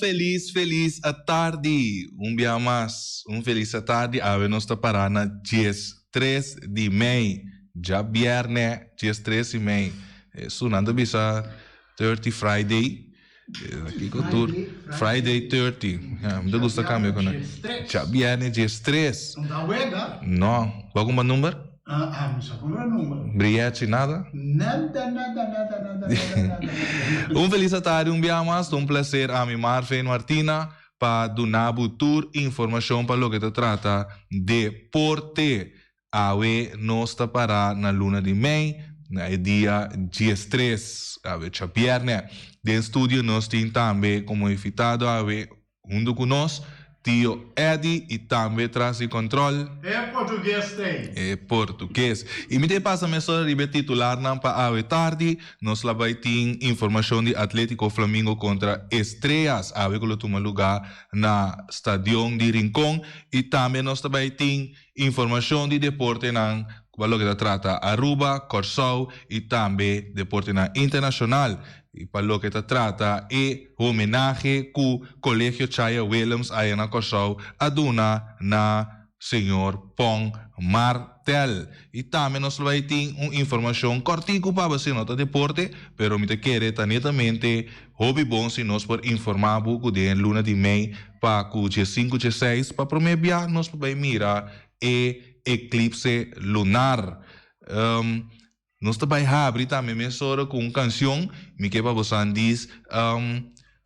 felis felis atardi un bia mas un felis atardi awe nos ta para na 13 di mei djabierne 13 di mei esun nan ta bisa 30 Friday kiko tur Friday 30 ya mi ta gusta kambia ku nan djabierne 13 no bo a kumpra number? Ah, mi sa kumpra number. Brièchi nada? Nada, nada, nada, nada, nada, nada. Un felis atardi un bia mas, ta un placer ami Marvin Martina pa duna bo tur informacion pa loke ta trata deporte. Awe nos ta para na luna di mei, na e dia 13, awe djabierne. Den studio nos tin tambe como invitado awe Huntu ku nos, Tio Eddy i tambe tras di kòntròl. E portugues t'ei. E portugues. I mi ta e pasa mesora riba e titularnan pa awe tardi. Nos la bai tin informashon di Atletico Flamingo kontra Estrellas awe ku lo tuma lugá na Stadion di Rincon. I tambe nos ta bai tin informashon di deportenan pa loke ta trata Aruba, Kòrsou i tambe deportenan internashonal. I pa loke ta trata e homenahe ku Kolegio Chaya Willems aya na Kòrsou a duna na señor Pon Martel. I tambe nos lo bai tin un informashon kòrtiku pa bo si no ta deporte, pero mi ta kere ta netamente hopi bon si nos por informá bo ku den luna di mei pa ku diesinku dieseis pa promé bia nos por bai mira e eklipse lunar. Nos ta bai habri tambe mesora ku un kansion. Mi ke pa bosan dis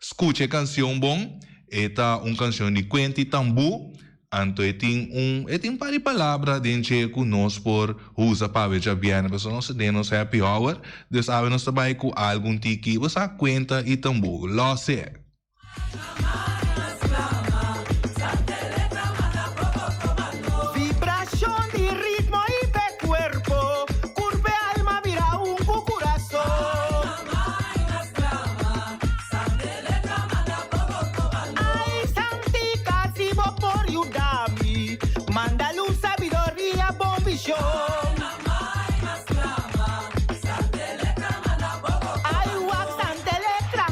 skucha e kansion bon. E ta un kansion di Quenty Tambú. Anto e tin un e tin un par di palabra den dje ku nos por usa pa awe djabièrnè pasobra nos ta den nos happy hour. Dus awe nos ta bai ku algun tiki bo sa kuenta i tambú. Lòs'e. Vibrashon di ritmo i be kuerpo, kurp e alma bira un ku kurason. Ai Santika si bo por yuda mi, manda lus, sabidoria, bon vishon. Ai wak Santa Electra,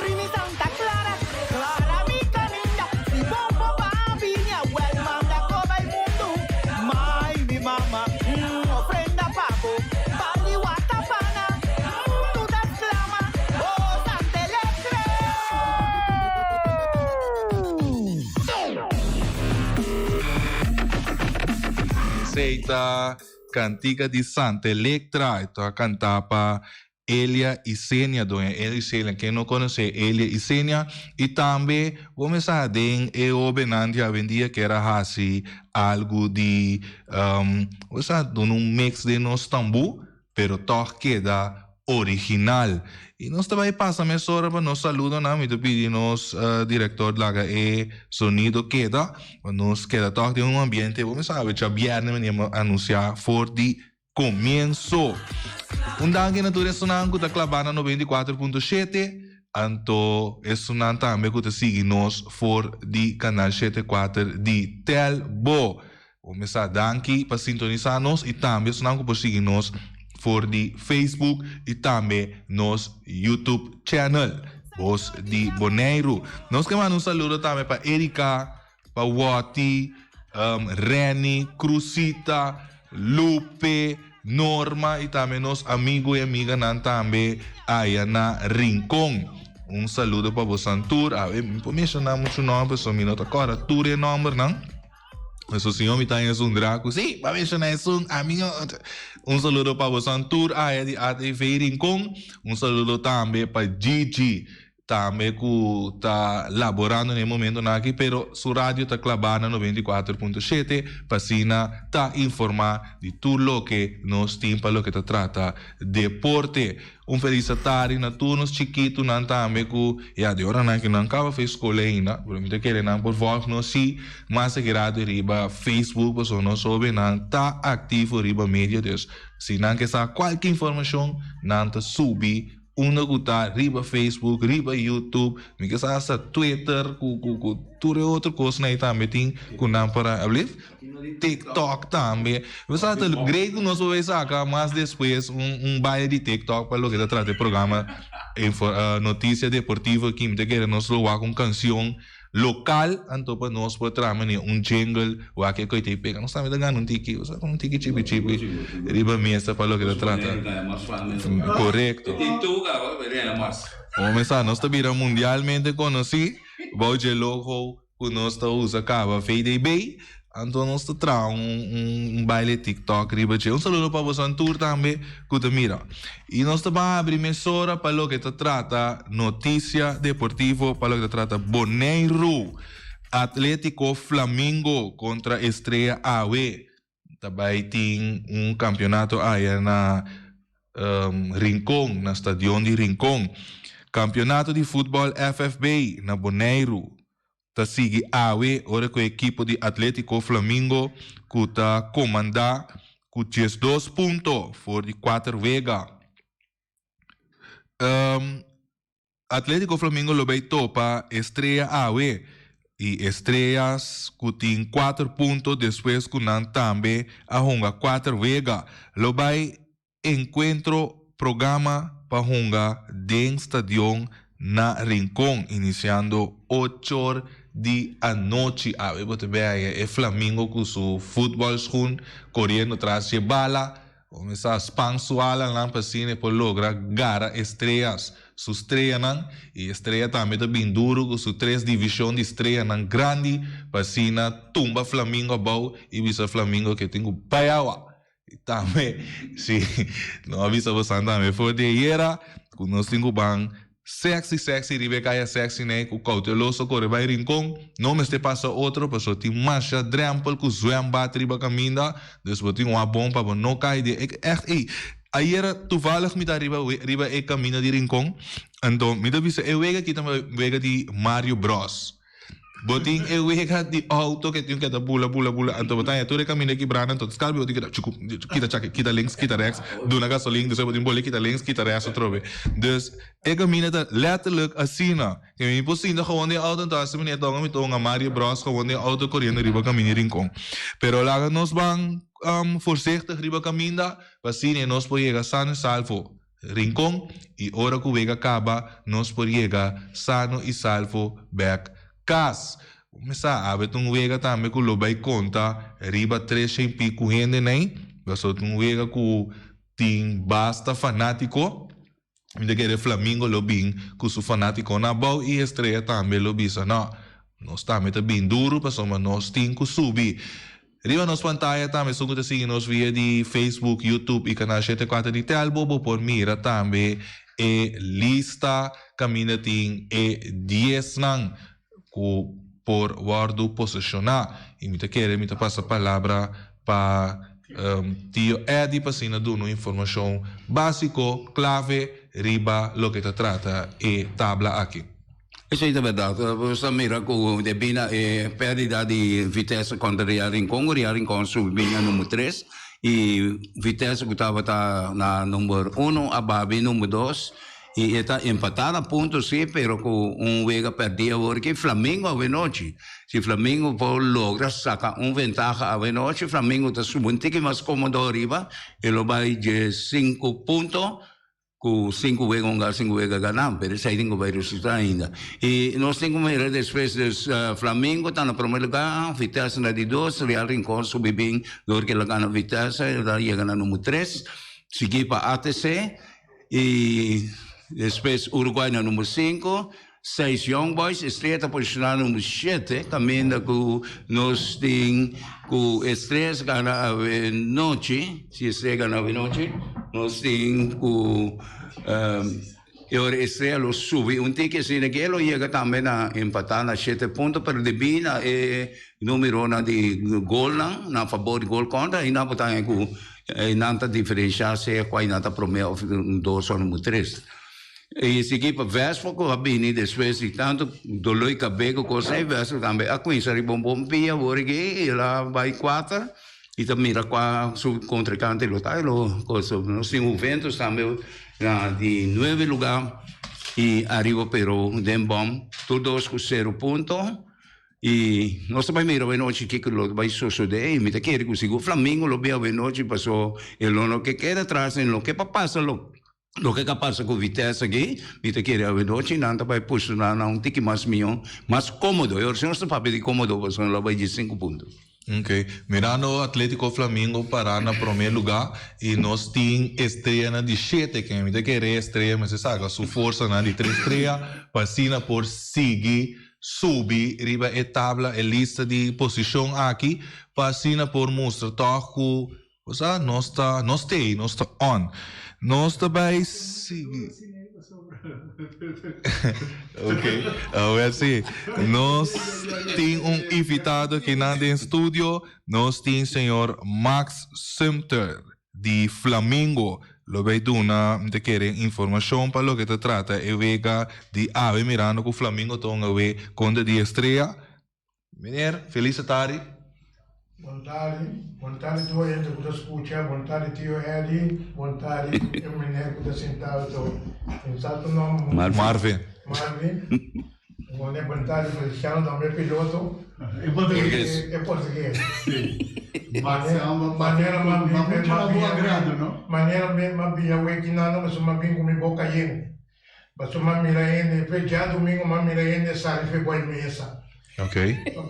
Rini Santa Clara, Clara mi caminda, si bo por pa bini awel manda coba e mundu. Mai mi mama, un ofrenda pa bo, bali watapana, mundu ta sclama, oh Santa Electra. Esey ta Cantica di Santa Electra, e ta canta pa Elia Isenia, doña Elia Isenia, ken no conoce Elia Isenia? Y tambe bo mester den e hobennan di awendia kier a haci algo di, bo sa duna un mix den nos tambu, pero tog keda original. Y nos ta bay pasa mesora pa nos saludonan, mi ta pidi nos director laga e sonido keda, pa nos keda tog den un ambiente, bo mester sabi djabierne mania mi a anuncia for di comienso. Un danki na tur esunnan cu ta claba na 94.7, anto esunnan tambe cu ta sigui nos for di canal 74 di Telbo. Bo mester danki pa sintonisa nos y tambe esunnan cu por sigui nos for di Facebook y tambe nos YouTube channel, Bos di Boneiru. Nos ke manda un saludo tambe pa Erika, pa Watty, Renny, Cruzita, Lupe, Norma y tambe nos amigo y amiganan tambe aya na Rincon. Un saludo pa bosan tur. Awe mi por menciona mucho nomber, so mi no ta corda tur e nombernan. Eso señor mi ta esun draco. Sí, pa menciona esun amigo. Un saludo pa bosan tur aya di ATV Rincon. Un saludo tambe pa Gigi. Tambe ku ta laborando na e momentonan aki, pero su radio ta klabá na 94.7 pa asina ta informá di tur loke nos tin pa loke ta trata deporte. Un felis atardi na tur nos chikitunan tambe ku ya di oranan ku nan kaba fe skol ainda, pero mi ta kere nan por vòlg nos si mas aki rato riba Facebook pasobra nos hobennan ta aktivo riba media, dus si nan ke sa kualke informashon nan ta subi. Unda ku ta riba Facebook, riba YouTube, mi ke sa hasta Twitter ku ku ku tur e otro kosnan ei tambe tin ku nan por a ablief? TikTok tambe. Mi sa ta great ku nos por bay saka mas despues un un baile di TikTok pa loke ta trata e programa info noticia deportivo aki. Mi ta kere nos lo wak un kanshon Local anto pa nos por traha manera un jingle wak e koe ta pega nos tambe ta gana un tiki bo sa un tiki chipi chipi riba mesa pa loke ta trata korekto Bo sa nos ta bira mundialmente konosí bou dje logo ku nos ta usa kaba VDB anto nos ta traha un baile tiktok riba dje un saludo pa boso tur tambe ku ta mira. I nos ta ban habri mesora pa loke ta trata notisia deportivo pa loke ta trata Boneiru. Atletico Flamingo kontra Estrella awe. Ta bai tin un kampionato aya na Rincon, na stadion di Rincon. Kampionato di futbòl FFB na Boneiru ta sigui awe ora ku e ekipo di Atletico Flamingo ku ta komandá ku diesdos punto for di kuater wega. Atletico Flamingo lo bay topa Estrella awe i Estrellas ku tin kuater punto despues ku nan tambe a hunga kuater wega lo bay Enkuentro programa pa hunga den stadion na Rincon inisiando ochor di anochi. Awe bo ta bea e flamingo ku su futbolschoen koriendo tras dje bala. Kuminsá span su alanan pa asina e por logra gara e streas, su streanan. I e strea tambe ta bin duru ku su tres divishon di streanan grandi pa asina tumba flamingo abou i bisa flamingo ke tin ku bai awa. I tambe, si, no a bisa bosan tambe for di ayera ku nos tin ku ban sexy sexy riba e kaya sexy nei ku kouteloso kore bai Rincon, no mester pasa otro pasobra tin masha drempel ku zwembad riba kaminda, dus bo tin wak bon pa bo no kai den e ègt ey ayera toevallig mi ta riba riba e kaminda di Rincon anto mi ta bisa e wega aki ta wega di Mario Bros. Bo tin e wega di auto ke tin keda bula bula bula anto bo ta haña tur e kaminda kibrá anto skalbi bo tin keda chuku kita chaki kita links kita rèks duna gasolin despues bo tin boli kita links kita rèks atrobe dus e kaminda ta letterlijk asina ke mi por sinta gewoon den auto anto hasi manera tonga mi tonga Mario Bros gewoon den auto koriendo riba kaminda di Rincon pero laga nos ban voorzichtig riba kaminda pa asina nos por yega sano y salvo. Rincon, i ora ku wega kaba nos por yega sano i salvo bek kas. Mi sa awe ta un wega tambe ku lo bai konta riba tresha i piku hende nei, pasobra ta un wega ku tin basta fanátiko. Mi ta kere Flamingo lo bin ku su fanátikonan abou i Estrella tambe lo bisa no, nos tambe ta bin duru pasobra nos tin ku subi. Riba nos pantaya tambe esun ku ta sigui nos via di Facebook, YouTube i Kanal shete kuater di Telbo bo por mira tambe e lista kaminda tin e diesnan ku por wòrdu poseshoná. I mi ta kere mi ta pasa palabra pa Tio Eddy pa asina duna un informashon básiko, klave, riba loke ta trata e tabla aki. Esei ta bèrdat. Bo sa mira ku debí na e pèrdida di Vitesse kontra Real Rincon, Real Rincon subi na number tres i Vitesse ku tabata na number uno a baha bin number dos i e ta empatá na punto sí pero ku un wega pèrdí awor ki Flamengo awenochi. Si Flamengo por logra saka un ventaha awenochi Flamengo ta subi un tiki mas kómodo ariba e lo bai dje sinku punto. Ku sinku wega un gal sinku wega ganá, pero esei tin ku bai resultá ainda. I nos tin ku mira despues dus Flamengo ta na promé lugá, Vitesse na di dos, Real Rincon subi bin dor ku el a gana Vitesse el a yega na number tres, sigui pa ATC i despues Uruguay na number sinku. Seis Young Boys, Estrella ta posiciona number shete, caminda cu nos tin cu Estrella gana awe nochi, si Estrella gana awe nochi, nos tin cu e ora Estrella lo subi un tiki asina que lo yega tambe na empata na shete punto, pero debi na e numeronan di golnan na fabor di gol contra, aina bo ta haña cu nan ta diferencia sea cual nan ta prome of dos of number tres. E sigui pa Vespa ku a bini despues di tantu doló i kabé ku kos ei, Vespa tambe a kuminsá riba un bon pia awor aki, el a bai kuater. I ta mira kua su kontrinkante lo ta i lo kosa. Nos tin Juventus tambe na di nuebe lugá i ariba pero den bòm tur dos ku sero punto. I nos ta bai mira awenochi kiko lo bai sosodé i mi ta kere ku sigur Flamingo lo bin awenochi paso e lo no ke keda atras en loke pa pasa lo loke ka pasa ku Vitesse aki mi ta kere awenochi nan ta bai pushoná nan un tiki mas mihó mas kómodo e ora si nos ta papia di kómodo pasobra lo bai diesinku punto. Ok, mirando Atletico Flamingo pará na promé lugá i nos tin Estrella na di shete, ken mi ta kere Estrella mester saka su forsanan di tres strea pa asina por sigui subi riba e tabla, e lista di posishon aki, pa asina por mustra tòg ku Osea, nos ta, nos t'ei, nos ta on. Nos ta bai sigui. Ok, awor si. Nos tin un invitado akinan den studio. Nos tin señor Max Sumter di Flamingo. Lo bai duna, mi ta kere, informashon pa loke ta trata e wega di awe mirando ku Flamingo ta hunga awe kontra di Estrella. Meneer, felis tardi. Bon tardi, bon tardi tur hende ku ta skucha, bon tardi tio Eddy, bon tardi e meneer ku ta sintá ato, mi sa su nomber. Marvin. Marvin, bon tardi Feliciano tambe piloto. E portugues. E portugues. Si. Manera manera mi a bia wekinan no pasobra mi a bin ku mi boka yen. Pasobra mi a mira hende, fe djadumingu mi a mira hende sali fe bai mesa. Ok.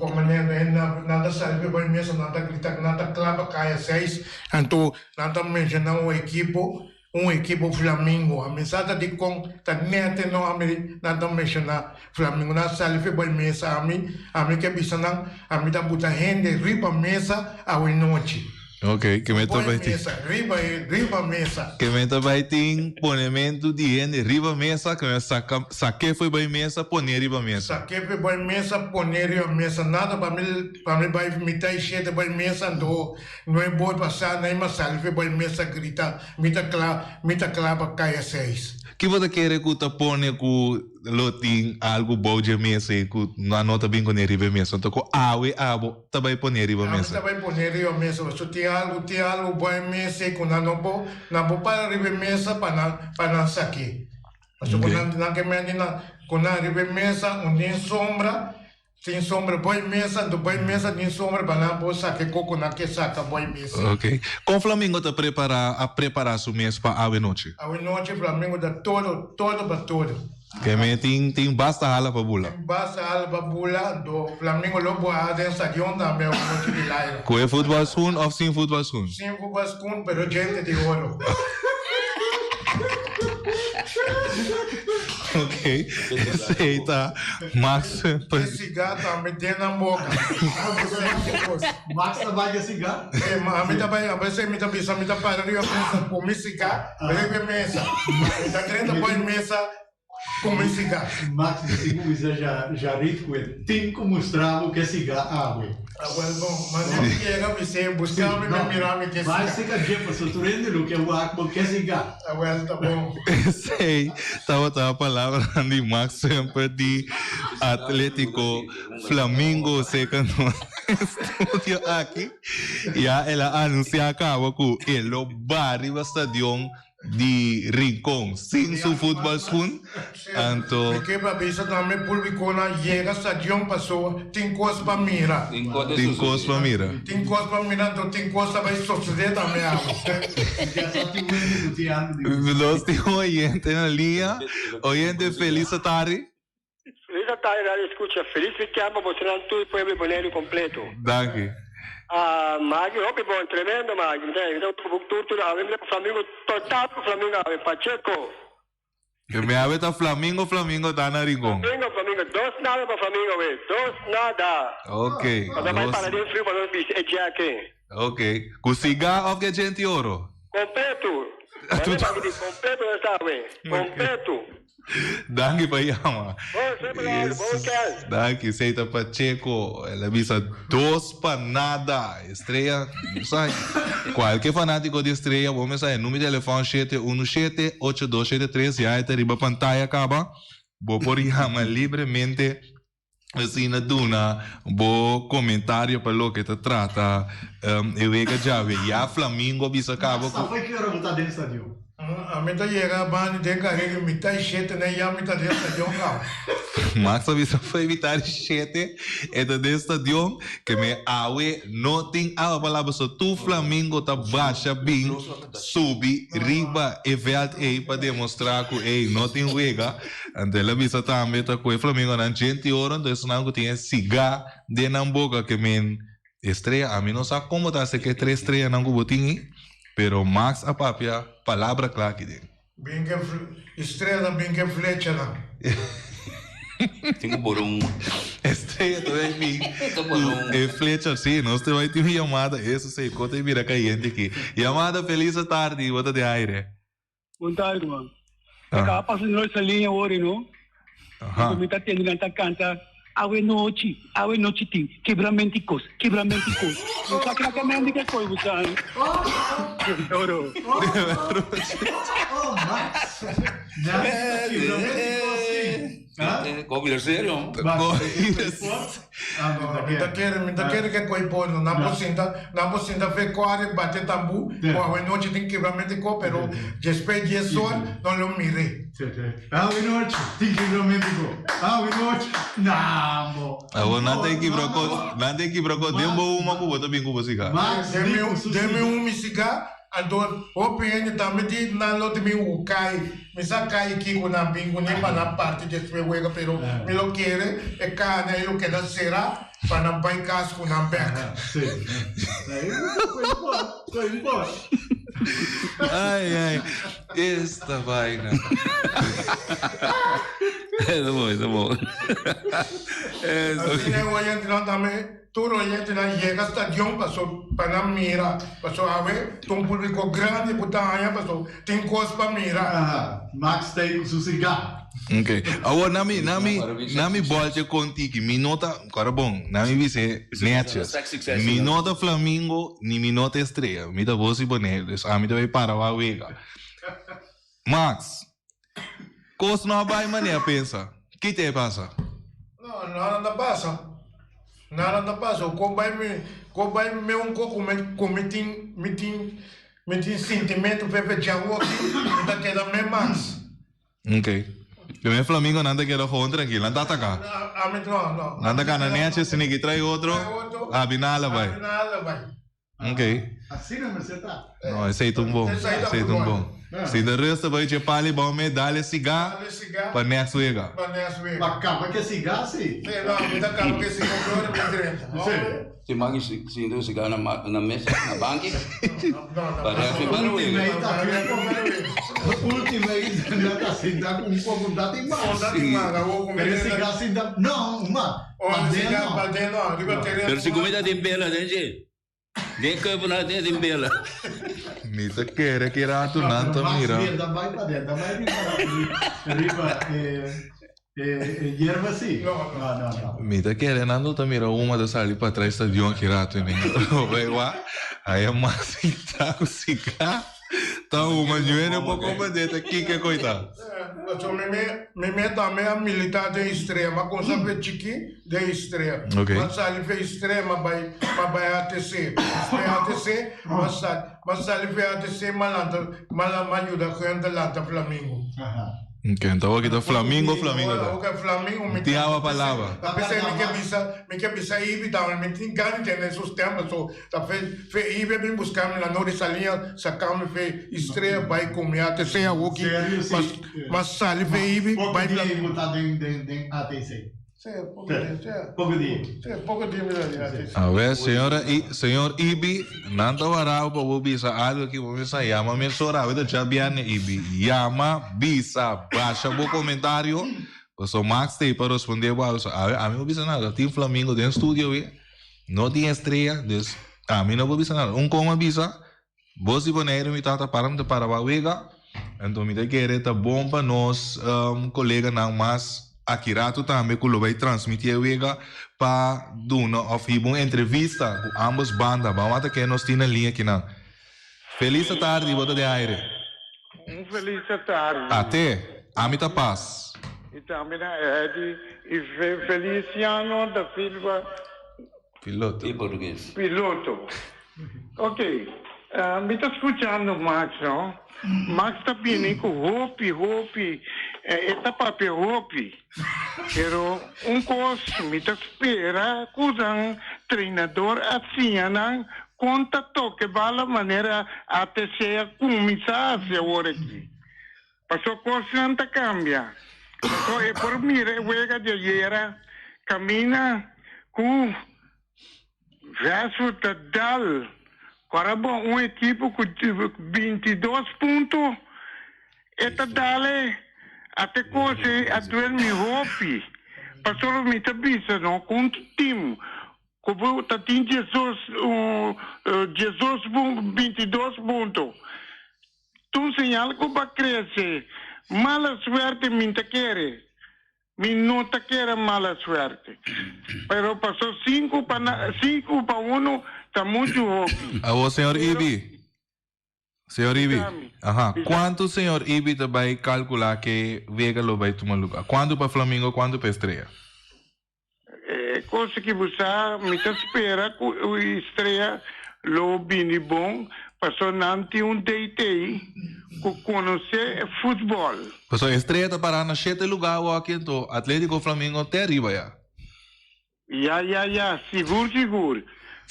Con manera hende nan ta sali fe bai mesa, nan ta grita, nan ta klapa kaya seis, anto nan ta menshona un ekipo, un ekipo Flamingo. A mi sa ta dikon ta nèt e nòmber nan ta menshona Flamingo. Nan sali fe bai mesa, ami, ami ke bisa nan, ami ta buta hende riba mesa awe nochi. Ok, ke meta Boy bai tin. mesa, riba e, riba mesa. Ke meta bai tin ponementu di hende riba mesa, ke meta saka, sake fo'i bai mesa, pone riba mesa. Sake fo'i bai mesa, pone riba mesa. Nada pa mi, pa mi bai mitá i shete bai mesa, anto no e boi pasá, na e masali fo'i bai mesa grita, mi ta kla, mi ta kla pa kaya seis. Ki bo ta kere ku ta pone ku lo tin algu bou dje mesa i ku nan no ta bin kuné riba e mesa? Anto ku awe abo ta bai pone riba Ami mesa? ta bai pone riba mesa, pasobra tin algu, tin algu bon e mesa ei ku nan no por, nan por para riba e mesa pa nan, pa nan sak'é. Pasobra ku nan, nan ke menti nan, ku nan riba e mesa un tin sombra, tin sombra bon e mesa, anto bon e mesa tin sombra pa nan por saka e kos ku nan ke saka bon e mesa. Ok. Kon Flamingo ta prepara, a prepara su mes pa awe nochi? Awe nochi Flamingo ta todo, todo pa todo. Keme tin tin basta hala pa bula. Tin basta hala pa bula, anto Flamingo lo boha den stadion tambe awe nochi di laira. Ku e futbal schoen of sin futbal schoen? Sin futbal schoen pero djente di oro. Ok, esei ta Max. E siga tambe den nan boka. Max ta bai ke siga? Ami ta bai, a mi ta bisa mi ta para riba mesa ku mi siga. Riba e mesa. Mi ta drenta bo e mesa ku mi siga. Max mi tin kuminsá ja rit ku e tin ku mustra bo ke siga awe. Awel bon, ma no yega bis'é buska mi pa mira mi ke siga. Bai seka dje paso tur hende lo ke wak bo ke siga. Awel ta bon. Esei tabata palabranan di Max Semper di Atletico Flamingo seka nos estudio aki. Ya el a anuncia caba cu e lo ba riba stadion di Rincon sin su futbalschoen. Anto. Mi ke pa bisa tambe publiconan yega stadion paso tin cos pa mira. Tin cos pa mira. Tin cos pa mira anto tin cos ta bay socede tambe awe. Nos tin un oyente na liña. Oyente feliz atardi. Feliz atardi radio escucha feliz weekend pa bosonan tur y pueblo di Boneiru completo. Danki. Ah Maggie hopi bon tremendo Maggie mi ta mi ta buk tur tur awe mi ta flamingo total ku flamingo awe Pacheco. Mi awe ta flamingo flamingo ta na Rincon. Flamingo flamingo dos nada pa flamingo awe dos nada. Ok. Nos a bai para den frio pa nos bisti e jacket. Ok ku siga of ke djenti oro? Completo. Mane Maggie di completo nos ta awe completo. Danki pa yama. Bon semper Lauro, bon weekend. Danki, Seita Pacheco. El a bisa dos pa nada. Estrella, no sa. Cualke fanatico di Estrella, bo mester sa e numero di telefon shete uno shete, ocho dos shete tres, ya e ta riba pantaya caba. Bo por yama libremente. Asina duna bo comentario pa loke ta trata e wega djawe. Ya Flamingo a bisa caba cu. Sa foi ki ora bo ta den stadion? Ami ta yega bani den carera i mitad i shete na ya mi ta den stadion caba. Max a bisa foi mitad di shete e ta den stadion ke me awe no tin awa pa laba so tur Flamingo ta basha bin subi riba e veld ey pa demostra cu ey no tin wega. Anto el a bisa tambe ta cu e flamingonan djenti oro, anto esunnan cu tin e siga den nan boca ke men estrella. Ami no sa con bo ta haci cu e tres strellanan cu bo tin ey, pero Max a papia palabra cla aki den. Bin ke estrella bin ke flechanan. Tin cu bora un. Estrella ta bay bin cu e flecha. Si, nos ta bay tin un yamada. Eso si, cu ta bira cayente aki. Yamada, feliz atardi, bo ta den aire. Bon tardi, man. E acaba pasa di nochi liña ori, no? Aha. Mi ta tende nan ta canta Awe nochi, awe nochi tin kibramenti cos, kibramenti cos. No sa krakamendi ke koy busan. Oro. Oh, Max. Kibramenti cos tin. Kopi serio. Mi ta kere, mi ta kere ke koi bo no. Nan por sinta, nan por sinta fe kore bate tambu, ku awe nochi tin kibramento di ko, pero despues dies or no lo mire. Awe nochi tin kibramento di ko. Awe nochi, nah bo. Awor nan ta e kibra ko, nan ta e kibra ko den bo uma ku bo ta bin ku bo siga. Den mi un mi siga. Anto hopi hende tambe di nan lo tin bin hu kai. Mi sa kai kiko nan bin kuné pa nan parti despues wega pero mi lo kere e kaha ei lo keda sera pa nan bai kas ku nan bek. Ai ai esta vaina. Esta bon esta bon. Asina e oyentenan tambe. Tur oyentenan yega stadion paso pa nan mira, paso awe ta un publico grandi ku ta haña paso tin kos pa mira. Aha, Max ta ei ku su siga. Ok, awor na mi, na mi, na mi boltje kon tiki, mi no ta, kòrda bon, na mi bis'é netjes, mi no ta flamingo ni mi no ta estrella, mi ta bos i boné, dus ami ta bai para wak wega. Max, Kos no a bai manera pensa. Ki te pasa? No, nada no ta pasa. Nada no ta pasa. Ko bai mi, ko bai mi un ko ku mi, ku mi tin, mi tin, mi tin sintimentu pepe djawoki, mi ta keda me mas. Ok. Di mi flamingonan ta keda gewoon trankil. Nan ta ataka. Ami no, no. Nan ta kana nechi, si niki trai otro, abi nala bai. Abi nala bai. Ok. Asina mester ta. No, esei ta un bon. Esei ta un bon. Si ta resta bai dje pali bao me dale sigá pa next wega. Pa kaba ke sigá si. Si, no, mi ta kaba ke sigá flor mi drenta. Si maki sinta un sigá na mesa, na banki. Pa resto pa no wega. Ultimate nan ta sinta ku un koko dat i mas. Pero e sigá sinta, no, un mas. Pa den no. Pero si kumida tin bela den dje. Den cuerpo nan tin tin bela. Mi ta kere ki rato nan ta mira. Mas ta bai paden, ta bai riba riba e yerba si. No no no. Mi ta kere nan lo ta mira uma ta sali pa tras stadion ki rato i bai wak haya mas sinta ku siga. Ta huma ñuene poko mandé ta kiko e koita. Pasobra mi me mi me tambe a militá den Istrea, m'a kumsa fe chikí den Istrea. Ok. M'a sali fe Istrea, m'a bai m'a bai ATC. Despues ATC, m'a sali m'a sali fe ATC, m'a lanta m'a m'a yuda gente lanta Flamingo. Aha. Ok, enton awor kita Flamingo Flamingo ta. Ok, Flamingo mi Tin awa pa laba. Ta p'esei mi ke bisa mi ke bisa Ibi tambe, mi tin gana di tene su stem paso Ta fe fe ibe bin buska mi na nori saliña saka mi fe istrea bai ku mi ATC awoki Serio si. mas mas sali fe ibi Poko bai dia bo ta den den den ATC. Si poko dia si. Poko dia. Si poko dia mi ta den ATC. Awe señora I señor Ibi nan ta warao pa bo bisa algo aki bo mester yama mesora awe ta djabierne Ibi yama bisa basha bo comentario paso Max ta ei pa responde bo algo awe ami no bisa nada tin flamingo den studio awe. No tin estrella, dus ami no por bisa nada. Un con a bisa, Bos di Boneiru mi tata para mi ta para wak wega, anto mi ta kere ta bon pa nos coleganan mas aki rato tambe cu lo bay transmiti e wega pa duna of hiba un entrevista cu ambos banda. Ban wak ta ken nos tin na liña akinan. Feliz atardi, bo ta den aire. Un feliz atardi. Ate, ami ta pas. I tambe na Eddie i Feliciano da Silva. Piloto. Di portugues. Piloto. Ok, mi ta scuchando Max no. Max ta bini cu hopi hopi, e ta papia hopi. Pero un cos mi ta spera cu nan trainador a siña nan con ta toca e bala manera ATC a cuminsa haci awor aki. Paso cosnan ta cambia. Paso e por mira e wega di ayera camina cu Westwood ta dal. Ora bon un ekipo cu 22 punto e ta dale ate cos ey a duel mi hopi. Pasobra mi ta bisa no cu un team cu bo ta tin diesdos diesdos 22 punto Ta un señal cu bo a crece. Mala suerte mi ta kere. Mi no ta kere mala suerte. Pero paso cinco pa na, cinco pa uno ta mucho hopi. Awor señor Ibi, señor Ibi, aha, cuanto señor Ibi ta bay calcula ke wega lo bay tuma lugar? Cuanto pa Flamingo, cuanto pa Estrella? E cosa ki bo sa, mi ta spera cu Estrella lo bini bon, paso nan tin un DT cu conoce e futbol. Paso Estrella ta para na shete lugar awoki anto Atletico Flamingo te ariba ya. Ya ya ya, sigur sigur.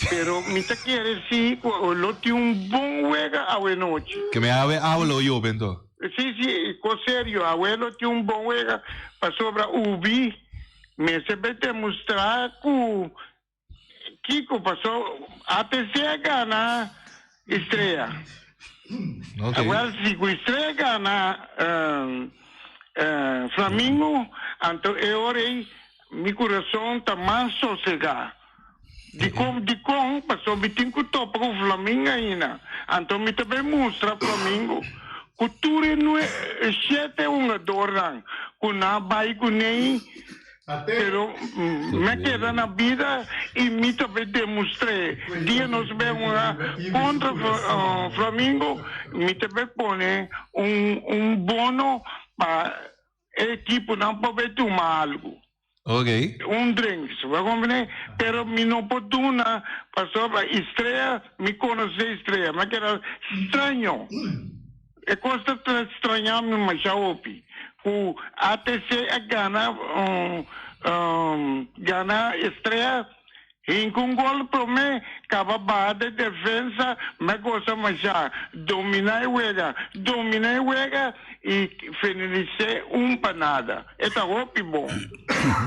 Pero mi ta kere si cu lo tin un bon wega awe nochi. Ke mi awe awe lo yobe anto. Si si, cos serio, awe lo tin un bon wega pasobra Ubi Mester bay demostra cu kico paso ATC a gana Estrella. Okay. Wel si cu Estrella gana Flamingo anto e ora ey mi curason ta mas sosega. Dicon dicon paso mi tin cu topa cu Flamingo ainda anto mi ta bay mustra Flamingo cu tur e nue shete hungadornan cu nan a bay cu nei pero mi a keda na bida y mi ta bay demostr'e dia nos bay hunga contra Flamingo mi ta bay pone un un bono pa e equiponan por bay tuma algo. Ok. Un drinks, bo a comprende? Pero mi no por duna pasobra Estrella, mi conoce Estrella, mi a keda straño. E cos ta straña mi masha hopi cu ATC a gana gana Estrella Hinka un gol prome, kaba baha de defensa, me gosa masha, domina e wega, domina e wega y finalis'é un pa nada. E ta hopi bon.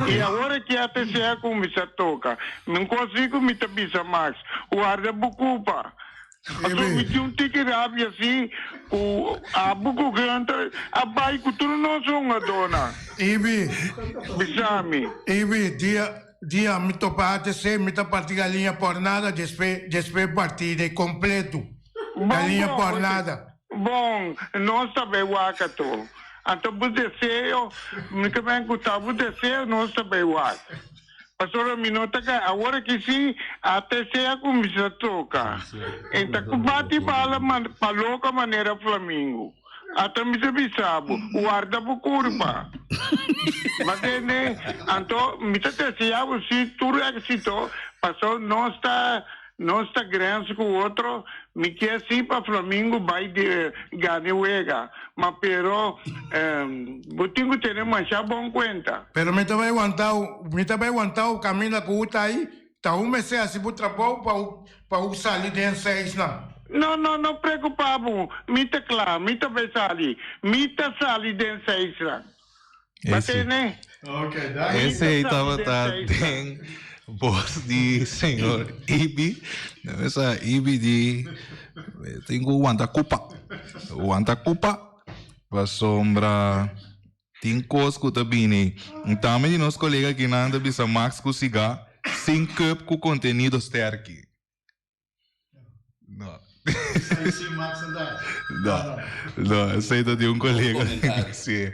Y awor aki ATC a cuminsa toca. Mi un cos si cu mi ta bisa Max, warda bo cupa. Pasobra mi tin un tiki rabia si cu abo cu Gunter a bay cu tur nos hungadornan. Ibi. Bisa mi. Ibi, dia Dia mi topa ATC mi ta parti galiña por nada despe despe partida e completo galiña por nada. Bon, nos ta bay wak ato. Anto bo deseo, mi ta ben cu ta bo deseo nos ta bay wak. Pasobra mi no ta cay, awor aki si ATC a cuminsa toca. En ta cu bati bala pa loca manera flamingo. Ata mi ta bisa bo, warda bo kurpa. Bo tende? Anto mi ta desea bo si tur éksito, paso nos ta nos ta grens ku otro, mi kier si pa Flamingo bai di gana e wega, ma pero bo tin ku tene masha bon kuenta. Pero mi ta bai wantau, mi ta bai wantau kaminda ku u ta ai, Ta un mester hasi bo trabou pa u pa u sali den seisnan. No, no, no preocupa bo, mi ta cla, mi ta bay sali, mi ta sali den seisnan. Ba Ese. tene? Ok, danki. Mi ta Esey sali den tabata seisnan. den bos di señor Ibi. Mesa Ibi di tin cu wanta cupa. Wanta cupa pasobra Tin kos ku ta bini. Tambe di nos kolega kinan ta bisa Max ku siga sin cup ku kontenido sterki. No. No, no, esei ta di un kolega. Sí.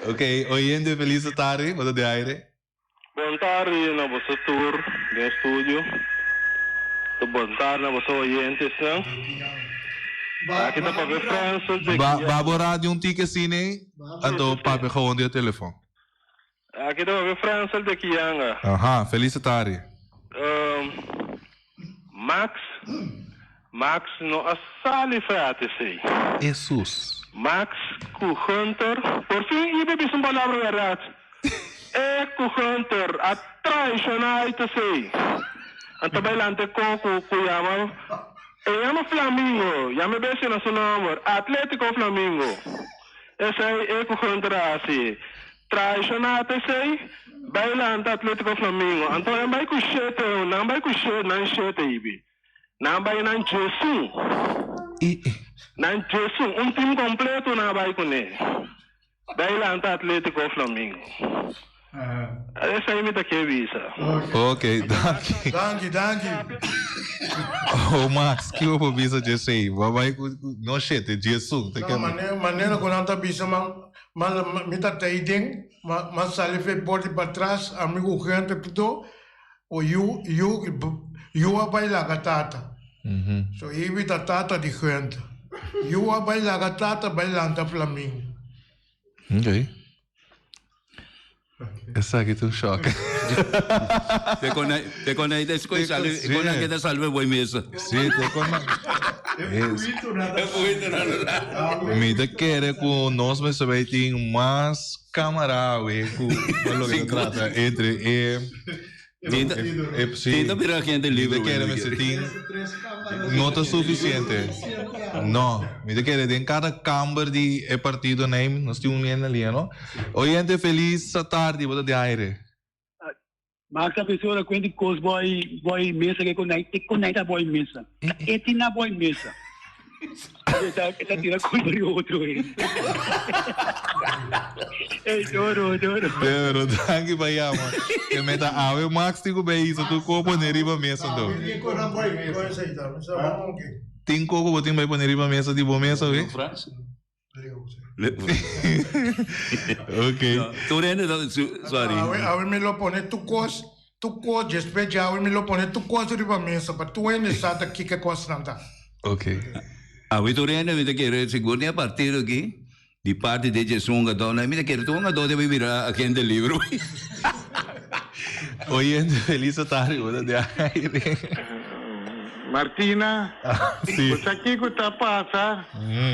Ok, oyente feliz tardi, bo ta di aire. Bon tardi na boso tur den studio. Bon tardi na boso oyentesnan. Aki ta papia Francis de Ba Guia. ba bo radio un tiki asina anto papia gewoon di e telefon. Aki ta papia Fransel de Kianga. Aha, felis tardi. Um, Max, Max no a sali fe ATC. Hesus. Max ku Hunter, por fin Ibe bisa un palabra bèrdat. E ku Hunter a traishoná ATC. Anto bai lanta e koko ku yama, e yama Flamingo, yama e bestia na su nòmber, Atletico Flamingo. Esei e ku Hunter a hasi. Traishoná ATC, bai lanta Atletico Flamingo. Anto nan bai ku shete, nan bai ku she, nan shete ibi. Nan bai nan djesun. Nan djesun, un team completo nan a bai kuné. Bai lanta Atletico Flamingo. Esei mi ta ke bisa. Ok, danki. Danki, danki. Oh Max, kiko bo por bisa djesei? Bo a bai ku no shete, djesun. No, manera ku nan ta bisa man, man mi ta tei den, man sali fe por di patras, ami ku gente tudo, o yu, yu, yu a bai laga tata. So Ibi ta tata di gente. Yu a bai laga tata bai lanta Flamingo. Ok. Esaki ta un shock. Te con te con ahí te escoy sale, con la que te salve boy mesa. Sí, te con Mi ta kere ku nos mester bay tin mas camara we ku lo que ta trata entre e Tinta bira gente libre. Mi ta kere mester tin no ta suficiente. No, mi ta kere den cada kamber di e partido nei nos tin un hende alia no. Oyente feliz tardi bo ta den aire. Max a bisa ora cuenta cos boy boy mesa ke konai te konai ta boy mesa. E tin na boy mesa. E ta tira culpa di otro hende. Ey doro doro. Doro danki pa yama. Ke meta awe Max tin ku bay hisa tur ko pone riba mesa anto. Tin ko ku bo tin bay pone riba mesa di bo mesa we? Ok. Tur hende ta sorry. Awe mi lo pone tur kos tur kos despues di awe mi lo pone tur kos riba mesa pa tur hende sa ta kiko kosnan ta. Ok. Awe tur hende mi ta kere sigur den e partido aki di parti di dje su hungadó mi ta kere tur hungadó debe bira agente libre. Oyente feliz tardi bo ta den aire. Martina, Sí. bo sa kiko ta pasa?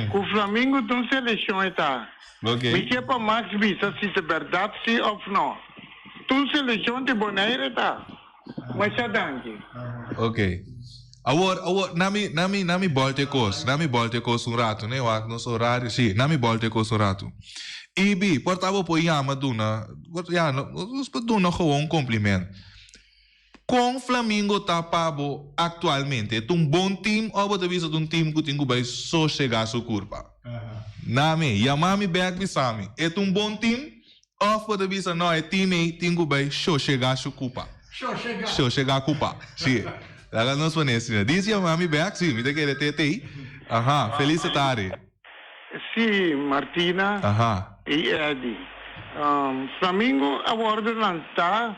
Ku Flamingo ta un selekshon e ta. Ok. Mi ke pa Max bisa si ta bèrdat si òf no. Ta un selekshon di Bonaire ta. Masha danki. Ok. Awor, awor, na mi, na mi, na mi bòlta e kos, na mi bòlta e kos un ratu, ne, wak nos orario, sí, na mi bòlta e kos un ratu. Ibi, por ta bo por yama duna, por, ya, nos por duna gewoon un kompliment. Kon Flamingo ta pa bo aktualmente? E ta un bon tim òf bo ta bisa ta un tim ku tin ku bai sosegá su kurpa? Na mi, yama mi bèk bisa mi, e ta un bon tim òf bo ta bisa nò e tim ei tin ku bai shoshegá su kupa? Shoshegá kupa, si. Laga nos pone asina. Dis yama mi bèk, si, mi ta kere te tei. Aha, felis tardi. Sí, Martina i Eddy. Flamingo a wòrdu lantá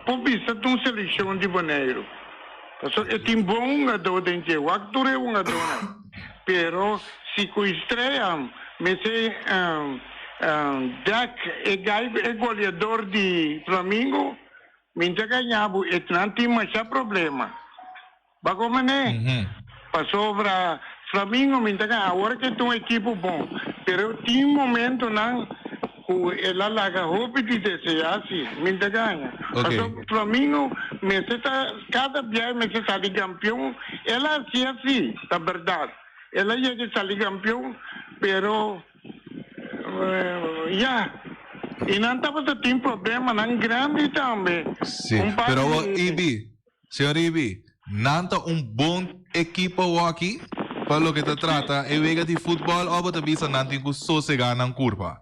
por bisa ta un selekshon di Boneiru. Pasobra e tin bon hungadó den dje. Wak tur e hungadónan. Pero si ku Estrella mester dèk e gai e goleador di Flamingo, mi ta gaña bo e nan tin masha problema. Bako mane? Pasobra Flamingo mi ta gana awor ke ta un ekipo bon, pero tin momentonan ku el a laga hopi di desea si mi ta gana. Pasobra Flamingo mester ta kada biaha mester sali kampion, el a hasi asi, ta bèrdat. El a yega sali kampion, pero ya, i nan tabata tin problemanan grandi tambe. Si, pero awor Ibi, Señor Ibi, nan ta un bon ekipo awoki pa loke ta trata e wega di futbòl òf bo ta bisa nan tin ku sosegá nan kurpa?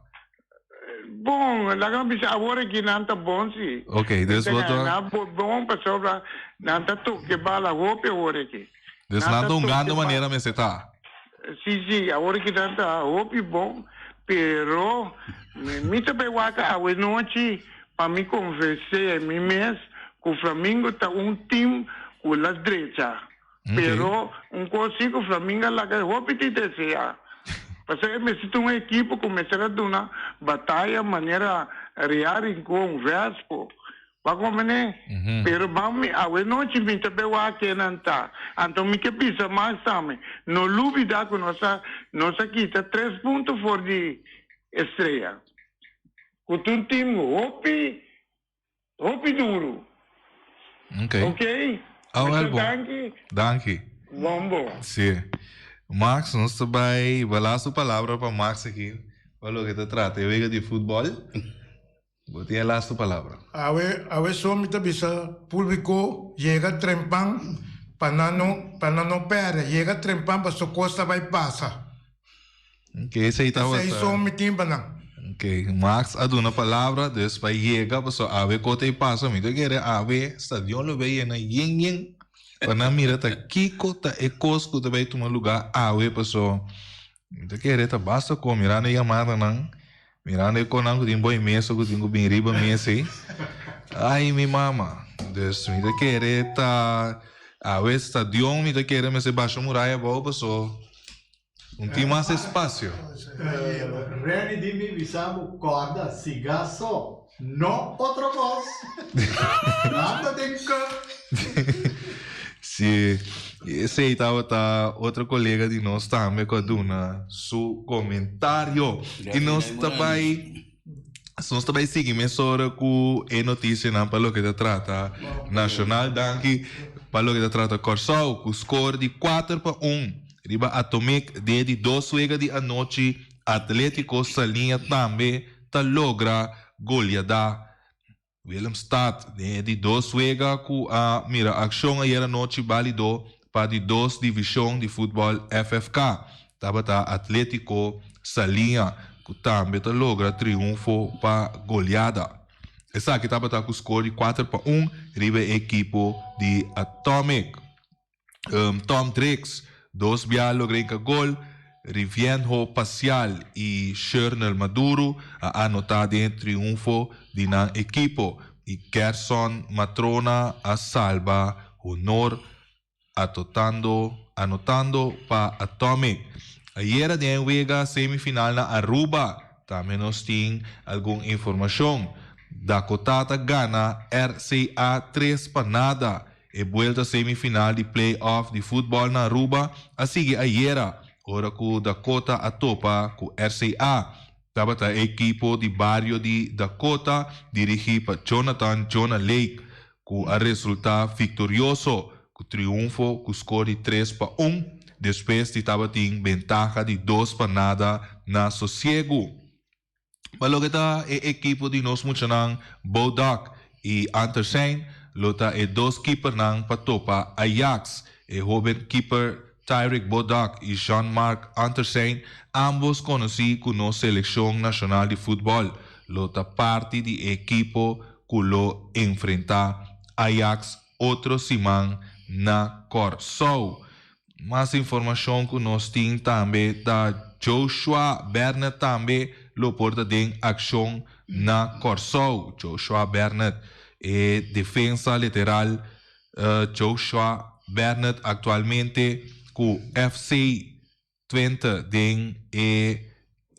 Bon, laga mi bisa awor aki nan ta bon si. Ok, dus bo ta. Nan ta bon pasobra nan ta toke bala hopi awor aki. Dus nan ta hungando manera mester ta. Si, si, awor aki nan ta hopi bon, pero mi ta bay wak awe nochi pa mi konvensé mi mes ku Flamingo ta un tim ku la drecha. Pero un kos si ku Flamingo a laga hopi di deseá. Pasobra e mester ta un ekipo ku mester a duna bataya manera. Real Rincon, Vespo. Bo a comprende? Pero ban mi awe nochi mi ta be wak kenan ta. Anto mi ke bisa mas tambe, no lubida ku nos a nos a kita tres punto for di Estrella. Ku ta un team hopi hopi duru. Ok. Ok? Ah, wel Mucho bon. danki. Danki. Bon bon. Sí. Max, nos ta bai bala su palabra pa Max aki pa loke ta trata e wega di futbol. Bo tin e lastu palabra. Awe awe so mi ta bisa público yega trempan pa nan no pa nan no perde yega trempan paso cos ta bay pasa. Ok esey tabata. Esey so mi tin pa nan. Ok Max a duna palabra dus pa yega paso awe ko ta e pasa mi ta kere awe stadion lo bay yena yen yen pa nan mira ta kiko ta e cos ku ta bay tuma lugar awe paso Mi ta kere ta basta kon mirando e yamadanan, mirando e konnan ku tin boi mesa ku tin ku bin riba mesa ei. Ai mi mama. Dus mi ta kere ta awe stadion mi ta kere mester basha muraya abou paso un tin mas espasio. Renny di mi bisa bo kòrda siga so no otro kos. Nada den cup. Sí, esei tabata otro colega di nos tambe cu a duna su comentario. Y nos ta bay, nos ta bay sigui mesora cu e noticianan pa loke ta trata Nacional. Danki pa loke ta trata Corsou cu score di cuater pa un riba Atomic den e di dos wega di anochi. Atletico Saliña tambe ta logra goleada Willemstad, Den e di dos wega ku a mira akshon ayer anochi balido pa di dos divishon di futbòl FFK, tabata Atlétiko Saliña ku tambe ta logra triunfo pa goleada. Esaki tabata ku skor di kuater pa un riba e ekipo di Atomic. Tom Drix, dos bia logra hinka gol, Rivienho Pacial y Shernel Maduro a anota den e triunfo di nan ekipo y Gerson Matrona a salba honor atotando anotando pa Atomic. Ayera den e wega semifinal na Aruba tambe nos tin algun informacion. Dakota ta gana RCA tres pa nada. E buelta semifinal di play-off di futbòl na Aruba a sigui ayera, ora ku Dakota a topa ku RCA. Tabata e ekipo di bario di Dakota, dirigí pa Jonathan Jonah Lake, ku a resultá viktorioso ku triunfo ku skor di tres pa un, despues di tabatin bentaha di dos pa nada na Sosiegu. Pa loke ta e ekipo di nos muchanan Bodak i Antersijn lo ta e dos kipernan pa topa Ajax. E hoben kiper Tyrick Bodak i Jean-Marc Antersijn, ambos konosí ku nos selekshon nashonal di futbòl, lo ta parti di e ekipo ku lo enfrentá Ajax otro siman na Kòrsou. Mas informashon ku nos tin tambe ta Joshua Bernard tambe lo por ta den akshon na Kòrsou. Joshua Bernard, e defensa lateral Joshua Bernard aktualmente ku FC Twente den e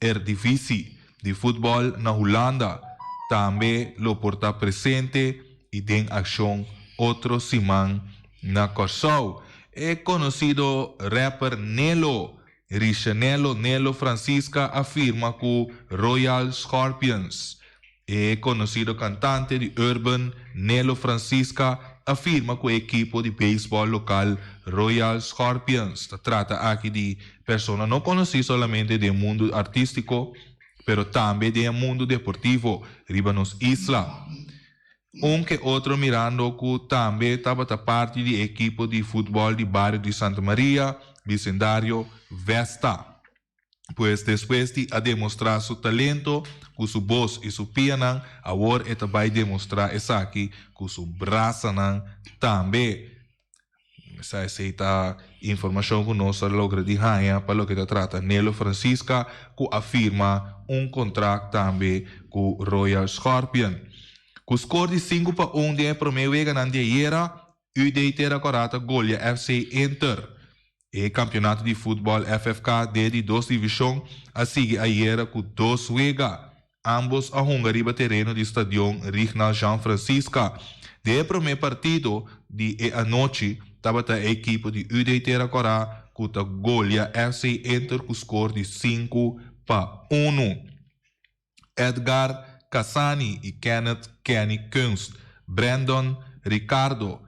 Eredivisie di futbòl na Hulanda tambe lo por ta presente i den akshon otro siman na Kòrsou. E konosido rapper Nelo Richenelo Nelo Francisca a firma ku Royal Scorpions. E konosido kantante di urban Nelo Francisca a firma ku e ekipo di beisbòl lokal Royal Scorpions. Ta trata aki di persona no konosí solamente den mundu artístiko, pero tambe den e mundu deportivo riba nos isla. Un ke otro mirando ku tambe tabata parti di e ekipo di futbòl di bario di Santa Maria, bisendario Vesta. Pues despues di a demostrá su talento ku su bos i su pianan, awor e ta bai demostrá esaki ku su brasanan tambe. Sa esei ta informashon ku nos a logra di haña pa loke ta trata Nelo Francisca ku a firma un kontrakt tambe ku Royal Scorpion. Ku skor di sinku pa un den e promé weganan di ayera, UD Tera Kòrá ta golia FC Inter. E kampionato di futbòl FFK den di dos divishon a sigui ayera ku dos wega. Ambos a hunga riba tereno di Stadion Rignald Jean Francisca. Den e promé partido di e anochi tabata e ekipo di UD Tera Kòrá ku ta golia FC Inter ku skor di 5-1. Edgar Cassani i Kenneth Kenny Kunst, Brandon Ricardo,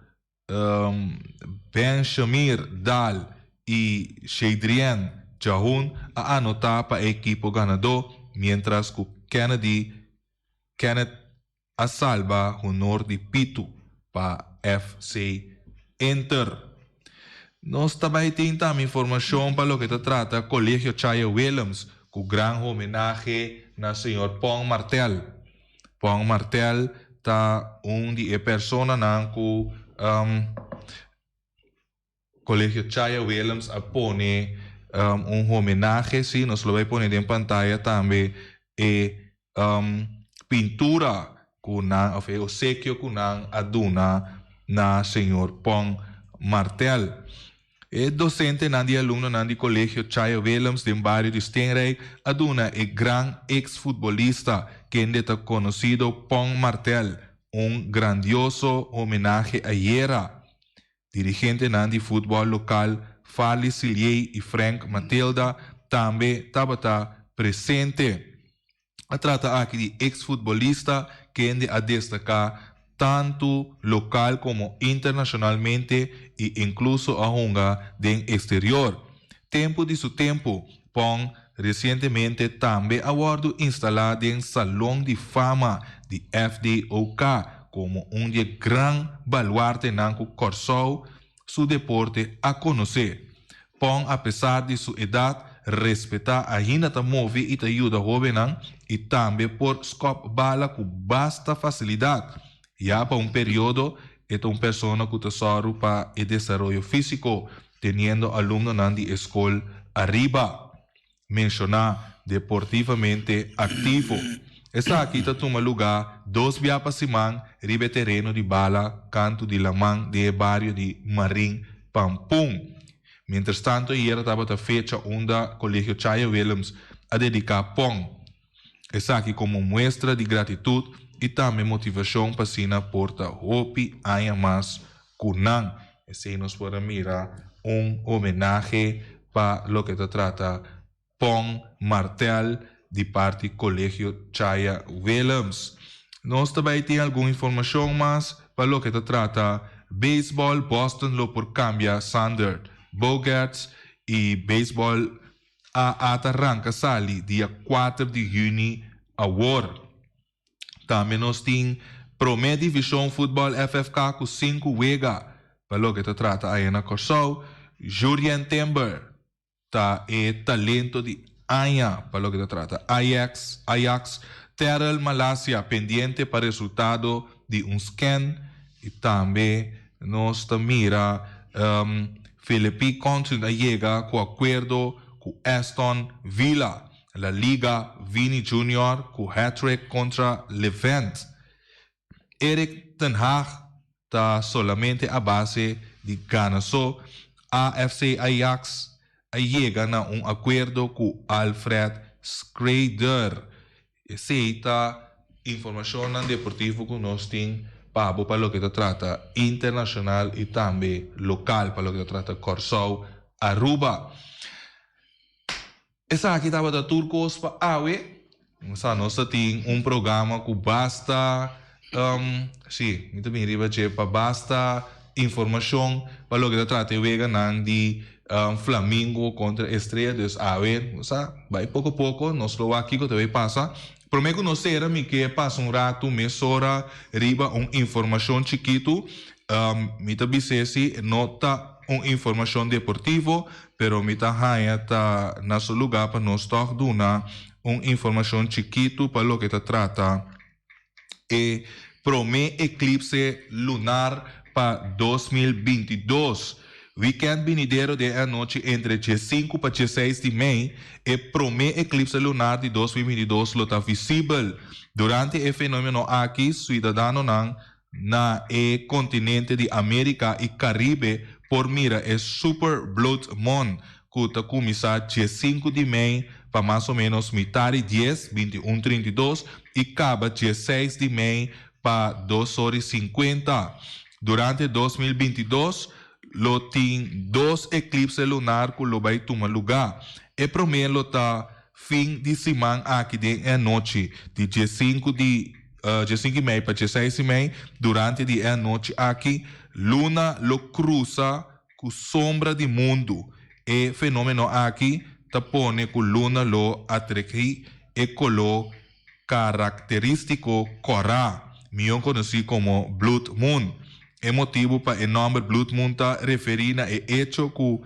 Benjamir Daal i Shadrien Jahun a anotá pa e ekipo ganadó, miéntras ku Kennedy Kenneth a salba honor di Pitu pa FC Inter. Nos ta bai tin tambe informashon pa loke ta trata Kolegio Chaya Willems ku gran homenahe na señor Pon Martel. Pon Martel ta un di e personanan ku Kolegio Chaya Willems a pone un homenahe, si nos lo bai pone den pantaya tambe e pintura ku nan of e osekio ku nan a duna na señor Pon Martel. E dosentenan di alumnonan di Kolegio Chaya Willems den bario di Steenrijk a duna e gran eks futbolista kende ta konosido Pon Martel un grandioso homenahe ayera. Dirigentenan di futbòl lokal Farley Siliey i Frank Matilda tambe tabata presente. A trata aki di eks futbolista kende a destaká tantu lokal komo internashonalmente i inkluso a hunga den eksterior. Tempu di su tempu, Pong resientemente tambe a wòrdu instalá den Salon di Fama di FDOK komo un di e gran baluartenan ku Kòrsou su deporte a konosé. Pong apesar di su edat respetá ainda ta move i ta yuda hóbennan i tambe por skòp bala ku basta fasilidat. Ya pa un periodo e ta un persona ku ta sòru pa e desaroyo físiko teniendo alumnonan di e skol ariba menshoná deportivamente aktivo. Esaki ta tuma lugá dos bia pa siman riba e tereno di bala kantu di laman den e bario di Marin Pampun. Mientrastanto ayera tabata fecha unda Kolegio Chaya Willems a dediká Pon esaki komo muestra di gratitut i tambe motivashon pa asina por ta hopi aña mas ku nan. Esei nos por a mira un homenahe pa loke ta trata Pon Martel di parti Kolegio Chaya Willems. Nos ta bai tin algun informashon mas pa loke ta trata beisbòl, Boston lo por kambia Sander Bogaerts i beisbòl AA ta ranka sali dia kuater di yüni awor. Tambe nos tin Promé Divishon Futbòl FFK ku sinku wega pa loke ta trata aya na Kòrsou. Jurrien Timber ta e talento di aña pa loke ta trata Ajax. Ajax Terrell Malacia pendiente pa resultado di un scan i tambe nos ta mira Philippi Coutinho a yega ku akuerdo ku Aston Villa. La Liga Vini Junior ku hat-trick kontra Levent. Erik ten Hag ta solamente a base di gana so. AFC Ajax a yega na un akuerdo ku Alfred Schreuder. Esei ta informashonnan deportivo ku nos tin pa bo pa loke ta trata internashonal i tambe lokal pa loke ta trata Kòrsou, Aruba. Esaki tabata tur kos pa awe. Sa nos ta tin un programa ku basta, si, mi ta bin riba dje pa basta informashon pa loke ta trata e weganan di Flamingo kontra Estrella. Dus awe, sa, bai poko poko nos lo wak kiko ta bai pasa. Promé ku nos sera mi ke pasa un ratu mesora riba un informashon chikitu. Mi ta bis'é si no ta un informashon deportivo, pero mi ta haña ta na su lugá pa nos tòg duna un informashon chikitu pa loke ta trata e promé eklipse lunar pa 2022. Wikènt binidero den e anochi entre djesinku pa djeseis di mei, e promé eklipse lunar di 2022 lo ta visibel. Durante e fenómeno aki, suidadanonan na e kontinente di Amérika i Karibe por mira e Super Blood Moon ku ta kuminsá djesinku di mei. pa mas o ménos mitar di dies, 21 32, i kaba 16 di mei pa dos or i sinkuenta. Durante 2022 lo tin dos eklipse lunar ku lo bai tuma lugá. E promé lo ta fin di siman aki den e anochi di diesinku di diesinku i mei pa dieseis i mei. Durante di e anochi aki luna lo krusa ku sombra di mundu. E fenómeno aki ta pone ku luna lo atrekí e koló karakterístiko kòrá, mihó konosí komo Blood Moon. E motibu pa e nòmber Blood Moon ta referí na e echo ku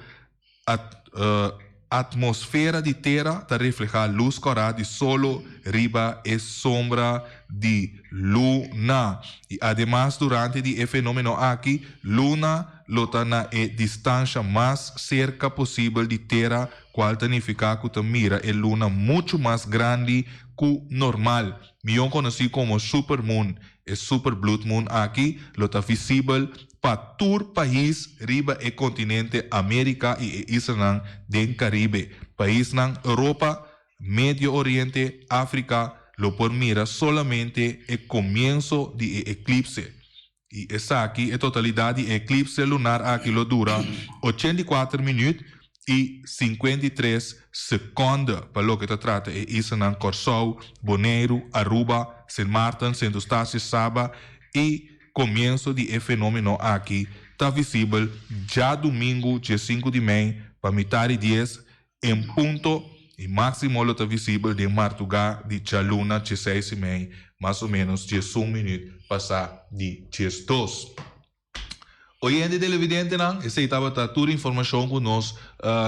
atmosfera di tera ta reflehá lus kòrá di solo riba e sombra di luna. I ademas durante di e fenómeno aki luna lo ta na e distansha mas serka posibel di tera kual ta nifiká ku ta mira e luna muchu mas grandi ku normal. Mihó konosí komo supermoon, e super blood moon aki lo ta visibel pa tur pais riba e kontinente Amérika i e islanan den Karibe. Paisnan Europa, Medio Oriente, Afrika lo por mira solamente e komienso di e eklipse. I esaki, e totalidat di e eklipse lunar aki lo dura 84 minüt i 53 sekònde pa loke ta trata e islanan Kòrsou, Boneiru, Aruba, Sint Maarten, Sint Eustatius, Saba i komienso di e fenómeno aki ta visibel djadumingu 15 di mei pa mitar di dies en punto i máksimo lo ta visibel den martugá di djaluna 16 i mei, mas o ménos 11 minüt pasá di 12. Oyente televidentenan, esei tabata tur informashon ku nos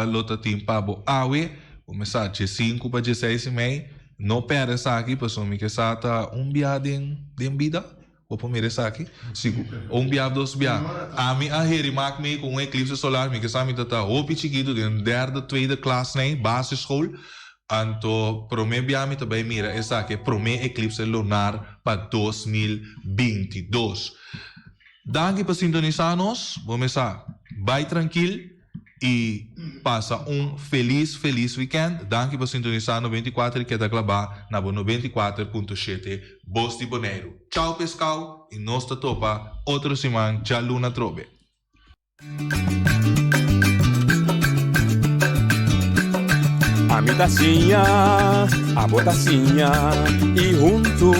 lo ta tin pa bo awe. Kuminsá 15 pa 16 i mei. No pèrdè esaki pasobra mi ke sa ta un bia den den bida. Bo por mira esaki? Si un bia of dos bia. Ami a heri mak mi ku un eklipse solar, mi ke sa mi ta ta hopi chikitu den derde, tweede klas nei, basisschool. Anto prome bia mi ta bai mira esaki, e prome eklipse lunar pa 2022. Danki pa sintonisa nos. Bo mesa bai trankil. I pasa un felis felis weekend. Danki pa sintonisa 94 i keda klabá na bo 94.7 Bos di Boneiru. Chao pescao i nos ta topa otro siman djaluna trobe. Ami ta siña, abo ta siña i huntu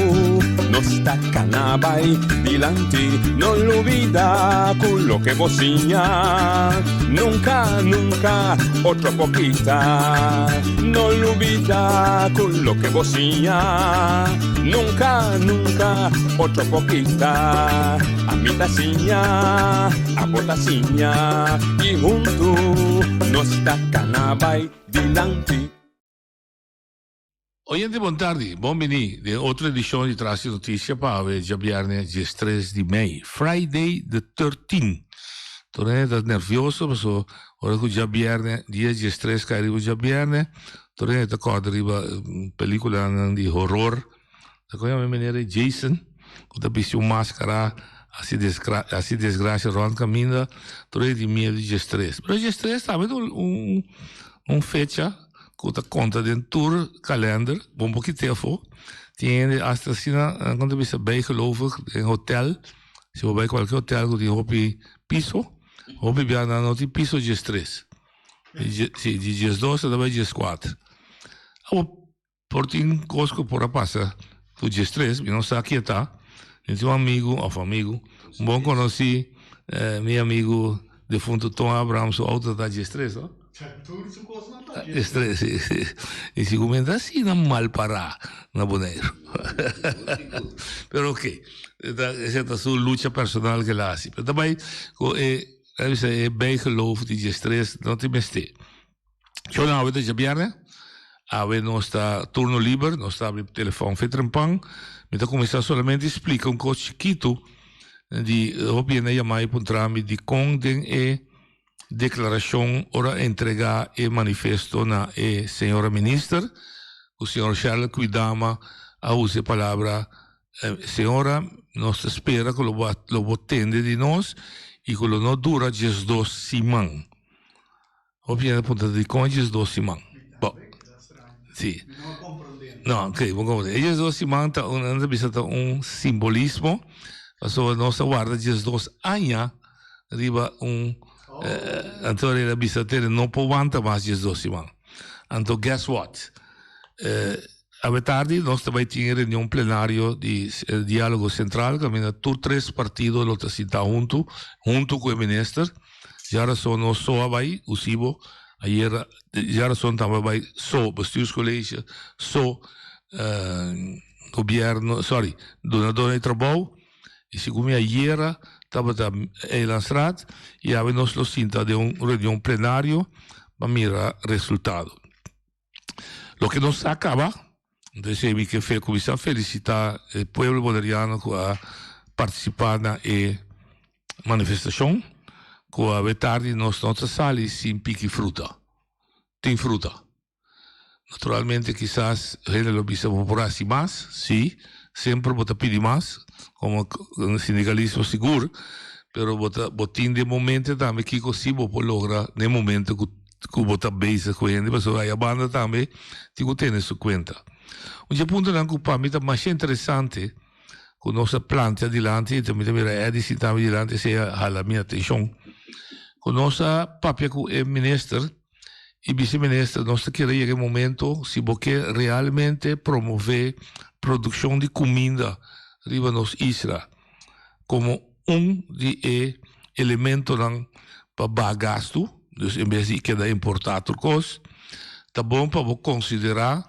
nos ta kana bai dilanti. No lubida ku loke bo siña nunka, nunka otro por kita. No lubida ku loke bo siña nunka, nunka otro por kita. Ami ta siña, abo ta siña i huntu nos ta kana bai dilanti. Oyente bon tardi, bon bini den otro edicion di Tras di Noticia pa awe djabierne 13 di mei, Friday the 13. Tur hende ta nervioso paso ora cu djabierne dia 13 cay riba djabierne tur hende ta corda riba peliculanan di horror. Ta con yama e meneer e Jason cu ta bisti un mascara haci haci desgracia rond caminda tur hende tin miedo di 13. Pero 13 tambe ta un un fecha. Ku ta konta den tur kalender, bon por kit'é afó. Tin hende asta asina, nan kon ta bisa bijgelovig den hotel. Si bo bai kualke hotel ku tin hopi piso, hopi bia nan no tin piso diestres. Si, di diesdos ta bai dieskuater. Abo por tin kos ku por a pasa ku diestres, mi no sa ke ta. Mi tin un amigu, òf amigu, un bon konosí, mi amigu defuntu Ton Abraham su outo ta diestres, no? Diestres, si, si. I si kumenta asina mal pará na Boneiru. Pero ok, esei ta su lucha personal ku el a hasi. Pero ta bai ku e, a bisa e bijgeloof di diestres no tin mester. Shownan awe ta djabièrnè, awe nos ta turno liber, nos ta abri telefòn fe trempan. Mi ta kuminsá solamente splika un kos chikitu di hopi hende a yama i puntra mi dikon den e deklarashon ora a entregá e manifesto na e señora minister ku señor Charles Kwidama a usa e palabra señora nos ta spera ku lo bo lo bo tende di nos i ku lo no dura 12 siman. Hopi hende a puntra dikon 12 siman. Bo. Si. No, ok, bo comprende. E 12 siman ta un, nan ta bisa ta un simbolismo, pasobra nos ta warda 12 aña riba un, eh, anto el a bisa tere no por wanta mas 12 siman. Anto guess what? Eh, awe tardi nos ta bai tin e reunion plenario di eh, Diálogo Central, kaminda tur tres partido lo ta sinta huntu, huntu ku e minister. Djarason nos so a bai, Usibo, ayera djarason tambe a bai so, bestuurscollege, so gobierno, sorry, dunadornan di trabou, y segun mi ayera tabata Eilandsraad y awe nos lo sinta den un reunion plenario pa mira resultado. Loke nos sa caba, entonces mi ke fe cuminsa felicita e pueblo Boneriano cu a participa na e manifestacion, cu awe tardi nos no ta sali sin piki fruta. Tin fruta. Naturalmente kisas hende lo bisa bo por haci mas, si, semper bo ta pidi mas, como sindicalismo sigur, pero bo ta bo tin den momento tambe kico si bo por logra den momento cu cu bo ta bezig cu hende pasobra aya banda tambe tin cu tene su cuenta. Un dje puntonan cu pa mi ta masha interesante cu nos a plantea dilanti y mi ta mira Eddy sinta mi dilanti esey a hala mi atencion cu nos a papia cu e minister y bice minister nos ta kere yega e momento si bo ke realmente promove produccion di cuminda riba nos isla como un di e elementonan pa baha gastu, dus en bes di keda importá tur kos, ta bon pa bo konsiderá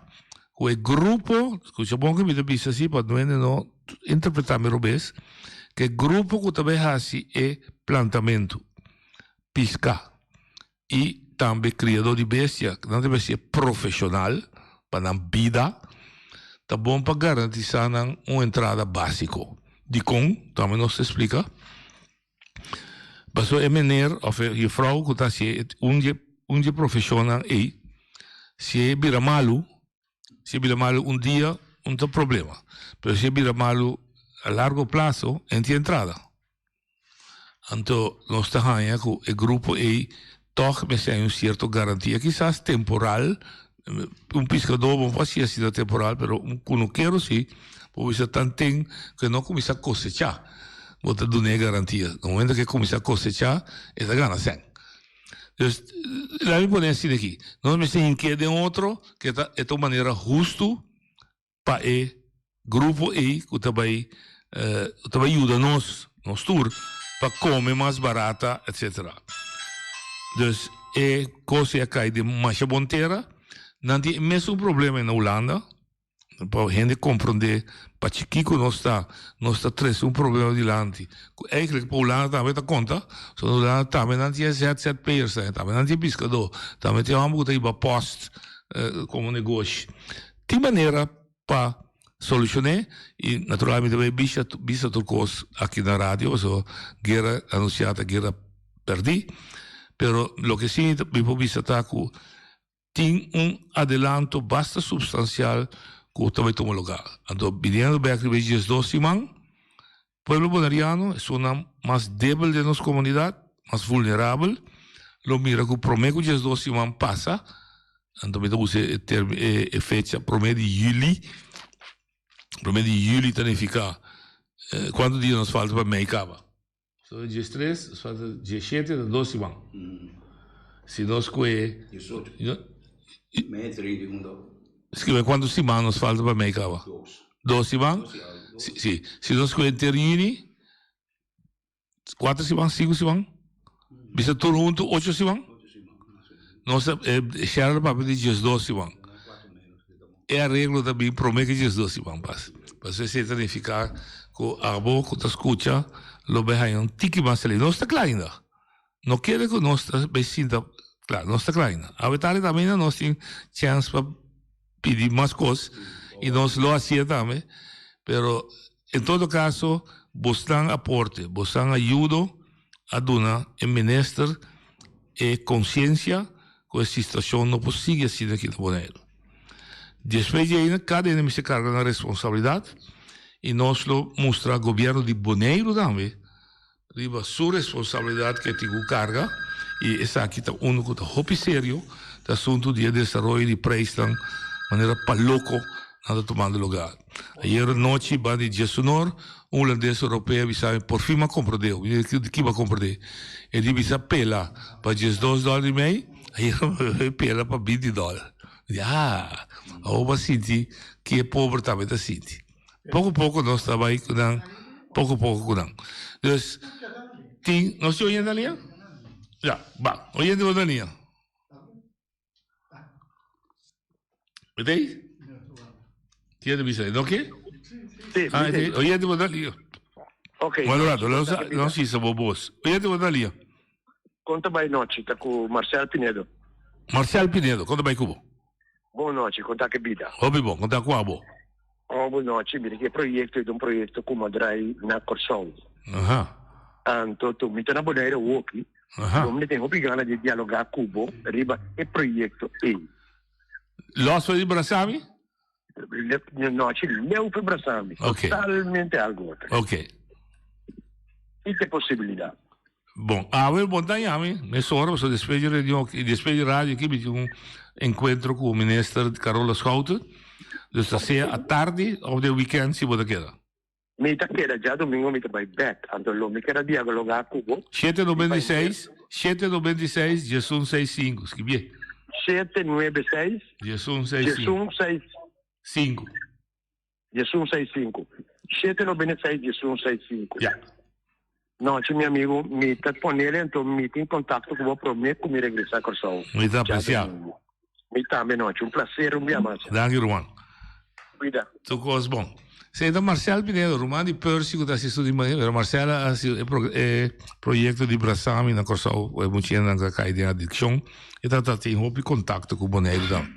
ku e grupo, skucha bon ke mi ta bisa asi pa no hende no interpretá mi robes, ku e grupo ku ta bai hasi e plantamentu, piská i tambe kriadó di bestia, nan ta bai hasi e profeshonal pa nan bida, ta bon pa garantisá nan un entrada básiko. Dikon? Tambe nos ta splika. Pasobra e meneer of e juffrouw ku ta hasi un di un di e profeshonnan ei, si e bira malu, si e bira malu un dia un ta problema, pero si e bira malu a largo plaso e no tin entrada. Anto nos ta haña ku e grupo ei tòg mester haña un sierto garantia, kisas temporal, un piskadó bo no por hasi asina temporal, pero un kunukero si por bisa tanten ku e no kuminsá kosechá, bo ta dun'é garantia. Na momento ku e kuminsá kosechá e ta gana sèn. Dus, laga mi pone asina aki, nos mester hink'é den otro ku e ta e ta un manera hustu pa e grupo ei ku ta bai ku ta bai yuda nos, nos tur, pa kome mas barata etcetera. Dus e kos ei a kai den masha bon tera. Nan tin e mesun problema na Hulanda, pa hende komprondé pa chikiko nos ta, nos ta trese un problema dilanti ku eigentlik pa Hulanda tambe ta konta, pasobra na Hulanda tambe nan tin e ZZP'ers, tambe nan tin piskadó, tambe tin hòmber ku ta hiba pòst komo negoshi. Tin manera pa solucion'é y naturalmente mi ta bay bisa bisa tur cos aki na radio pasobra guera anuncia ta guera perdi pero loke si mi por bisa ta cu tin un adelanto basta substancial cu ta bay tuma lugar anto biniendo bek riba e diesdos siman Pueblo Boneriano, esunnan mas debel den nos komunidat, mas vulnerabel, lo mira ku promé ku diesdos siman pasa, anto mi ta usa e term e fecha promé di yüli, promé di yüli ta nifiká kuantu dia nos falta pa mei kaba? So diestres, nos falta diesshete, ta dos siman. Si nos kue. Diesocho. Mei 31 do. Skibe kuantu siman nos falta pa mei kaba? Dos. Dos siman? Si, si. Si nos kue enter yüni, kuater siman, sinku siman? Bisa tur huntu ocho siman? Nos ta, e Sharon a papia di diesdos siman. E areglo ta bin prome ku diesdos siman pas. Pasobra esei ta nifiká ku abo ku ta skucha lo bai haña un tiki mas alí. Nos ta kla ainda. No kere ku nos ta bai sinta kla, nos ta kla ainda. Awe tardi tambe ainda nos tin chèns pa pidi mas kos i nos lo hasié tambe, pero en todo kaso bosnan aporte, bosnan ayudo a duna e minister e konsiensia ku e situashon no por sigui asina aki na Boneiru. Despues di aina kada hende mester karga nan responsabilidat i nos lo mustra gobièrnu di Boneiru tambe riba su responsabilidad cu e tin cu carga y esaki ta uno cu ta hopi serio, ta asunto di e desaroyo di prijsnan manera pa loko nan ta tumando lugar. Ayer nochi banda di diesunor un hulandes europeo a bisa mi por fin m'a comprende. Mi di di ki bo a comprende? E di bisa pela pa diesdos dòler i mei, ayer mi pela pa binti dòler. Mi di ah, awor bo a sinti ki e pober tambe ta sinti. Poko poko nos ta bai ku nan, poko poko ku nan. Dus tin, nos tin oyente na liña? Ya, ba, oyente bo na liña. Weet Ken ta bisa? No ke? Sí, Ah, este, oyente bo na liña. Ok. Bueno, rato, nos nos hisa bo bos. Oyente bo na liña. Konta bai nochi, ta ku Marcel Pinedo. Marcel Pinedo, konta bai ku bo. Bon nochi, konta ke bida. Hopi bon, konta ku abo. Oh, bon nochi, mira ki e proyekto e un proyekto ku m'a drai na Kòrsou. Aha. Anto tu mi ta na Bonaire awoki. Aha. Bo mi tin hopi gana di dialogá ku bo riba e proyekto ei. Los for di Brasami? Nochi leu for Brasami. Ok. Totalmente algo otro. Ok. I te posibilidat. Bon, awe bon ta yami, mesora, pasobra despues di reunion aki, despues di radio aki mi tin un encuentro cu minister Carola Schouten. Dus ta sea atardi of den weekend si bo ta keda. Mi ta keda djadomingo mi ta bai bek, anto lo mi keda dialogá ku bo. Shete nobenta i seis, shete nobenta i seis, diesun seis sinku, skibié. Shete nuebe seis, Diesun seis sinku. diesun seis. Sinku. Diesun seis sinku. Shete nobenta i seis, diesun seis sinku. Ya. Nochi mi amigo, mi ta ponele anto mi tin kontakto ku bo promé ku mi regresá Kòrsou. Mi ta apresiá. Djadomingo. Mi tambe nochi. Un placer un bia mas. Danki ruman. Cuida. Tur cos bon. Esei ta Marcel Pinedo, ruman di Percy cu ta haci estudio di magia, pero Marcel a haci e e proyecto di Brasami na Corsou, e muchanan cu a cay den adiccion. E ta ta tin hopi contacto cu Boneiru tambe.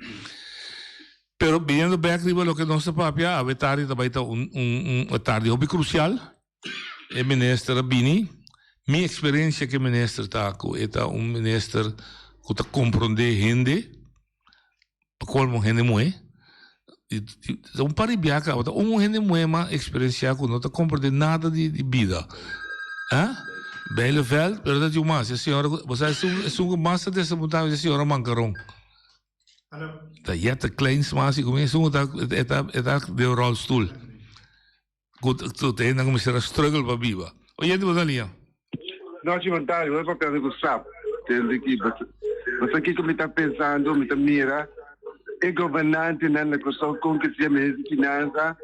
Pero biniendo bek riba loke nos ta papia, awe tardi ta bay ta un un un tardi hopi crucial. E minister a bini. Mi experiencia cu e minister ta cu e ta un minister cu ta comprende hende, pa colmo hende muhe. Ta un par di biaha caba ta un hende muhe mas experiencia cu no ta comprende nada di di bida. Ah? Bijleveld, pero ta tin un mas. E señora, bo sa esun esun cu mas ta desapunta mi ta e señora Mancaron. Ta Jette Kleinsma, si cu mi esun cu ta e ta e ta den rolstoel. Ku ta hende ku mester a struggle pa biba. Oyente bo ta lia. Nochi Montaño, bo ta papiando ku sap. Tende ki bo sa kiko mi ta pensando, mi ta mira e gobernantenan na Kòrsou kon ke sea minister di finansa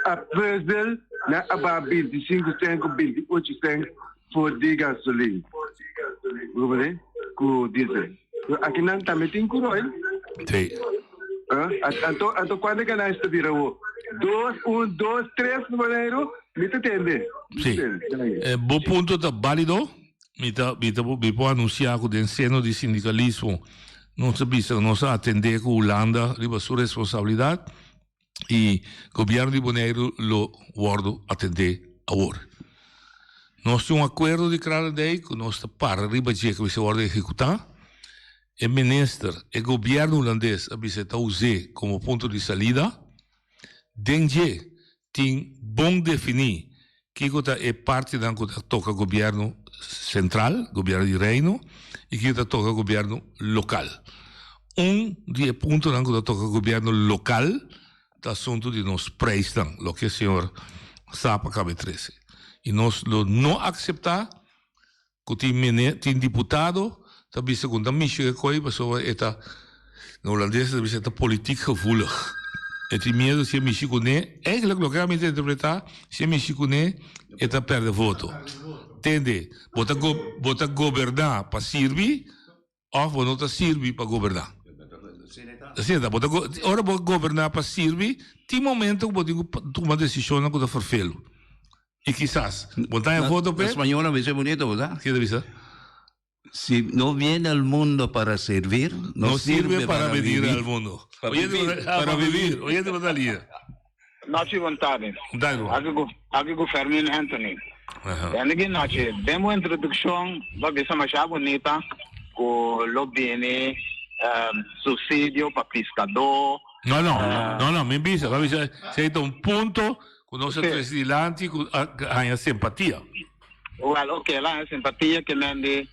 a pùzel nan a baha 25 sènt ku 28 sènt for di gasolin. Bo comprende? Ku diesel. Akinan tambe tin ku roi. Sí. Anto, anto kuantu ganashi ta bira awo? Dos, un, dos, tres na Boneiru? Mi ta tende. Sí. Eh, bo punto ta válido. Mi ta, mi ta, mi por anuncia ku den seno di sindikalismo nos a bisa, nos a atende ku Hulanda riba su responsabilidat i gobièrnu di Boneiru lo wòrdu atendé awor. Nos tin un akuerdo di Kralendijk ku nos ta para riba dje ku mester wòrdu ehekutá. E minister, e gobièrnu hulandes a bisa e ta us'é komo punto di salida. Den dje tin bon definí kiko ta e partinan ku ta toka gobièrnu sentral, gobièrnu di Reino, i kiko ta toka gobièrnu lokal. Un di e puntonan ku ta toka gobièrnu lokal ta asuntu di nos prijsnan, loke señor Sap a kaba e trese. I nos lo no akseptá Ku tin mene tin diputado ta bisa ku ta mishi e koi pasobra e ta na hulandes ta bisa e ta politiek gevoelig. E tin miedo si e mishi kuné, eigenlijk loke ami ta interpretá, si e mishi kuné e ta pèrdè voto. Tende, bo ta go bo ta goberná pa sirbi òf bo no ta sirbi pa goberná. Asina ta, bo ta go ora bo goberná pa sirbi tin momento ku bo tin ku tuma desishonnan ku ta ferfelu. Y kisas, bo ta haña voto p'e? Na spañol a bisa bonito, bo sa? Ke ta bisa? Si no viene al mundo para servir, no sirve para venir al mundo. Pa vivir. Para vivir. Oyente bo ta lia. Nochi bon tardi. Tardi bon. Aki ku aki ku Fermin Anthony. Tende ki nochi den bo introdukshon bo a bisa masha bunita ku lo bini subsidio pa piskadó. No no, no no, mi bisa, mi bisa si ta un punto Ku nos a trese dilanti ku a haña simpatia. Wèl, oke, el a haña simpatia ke men di.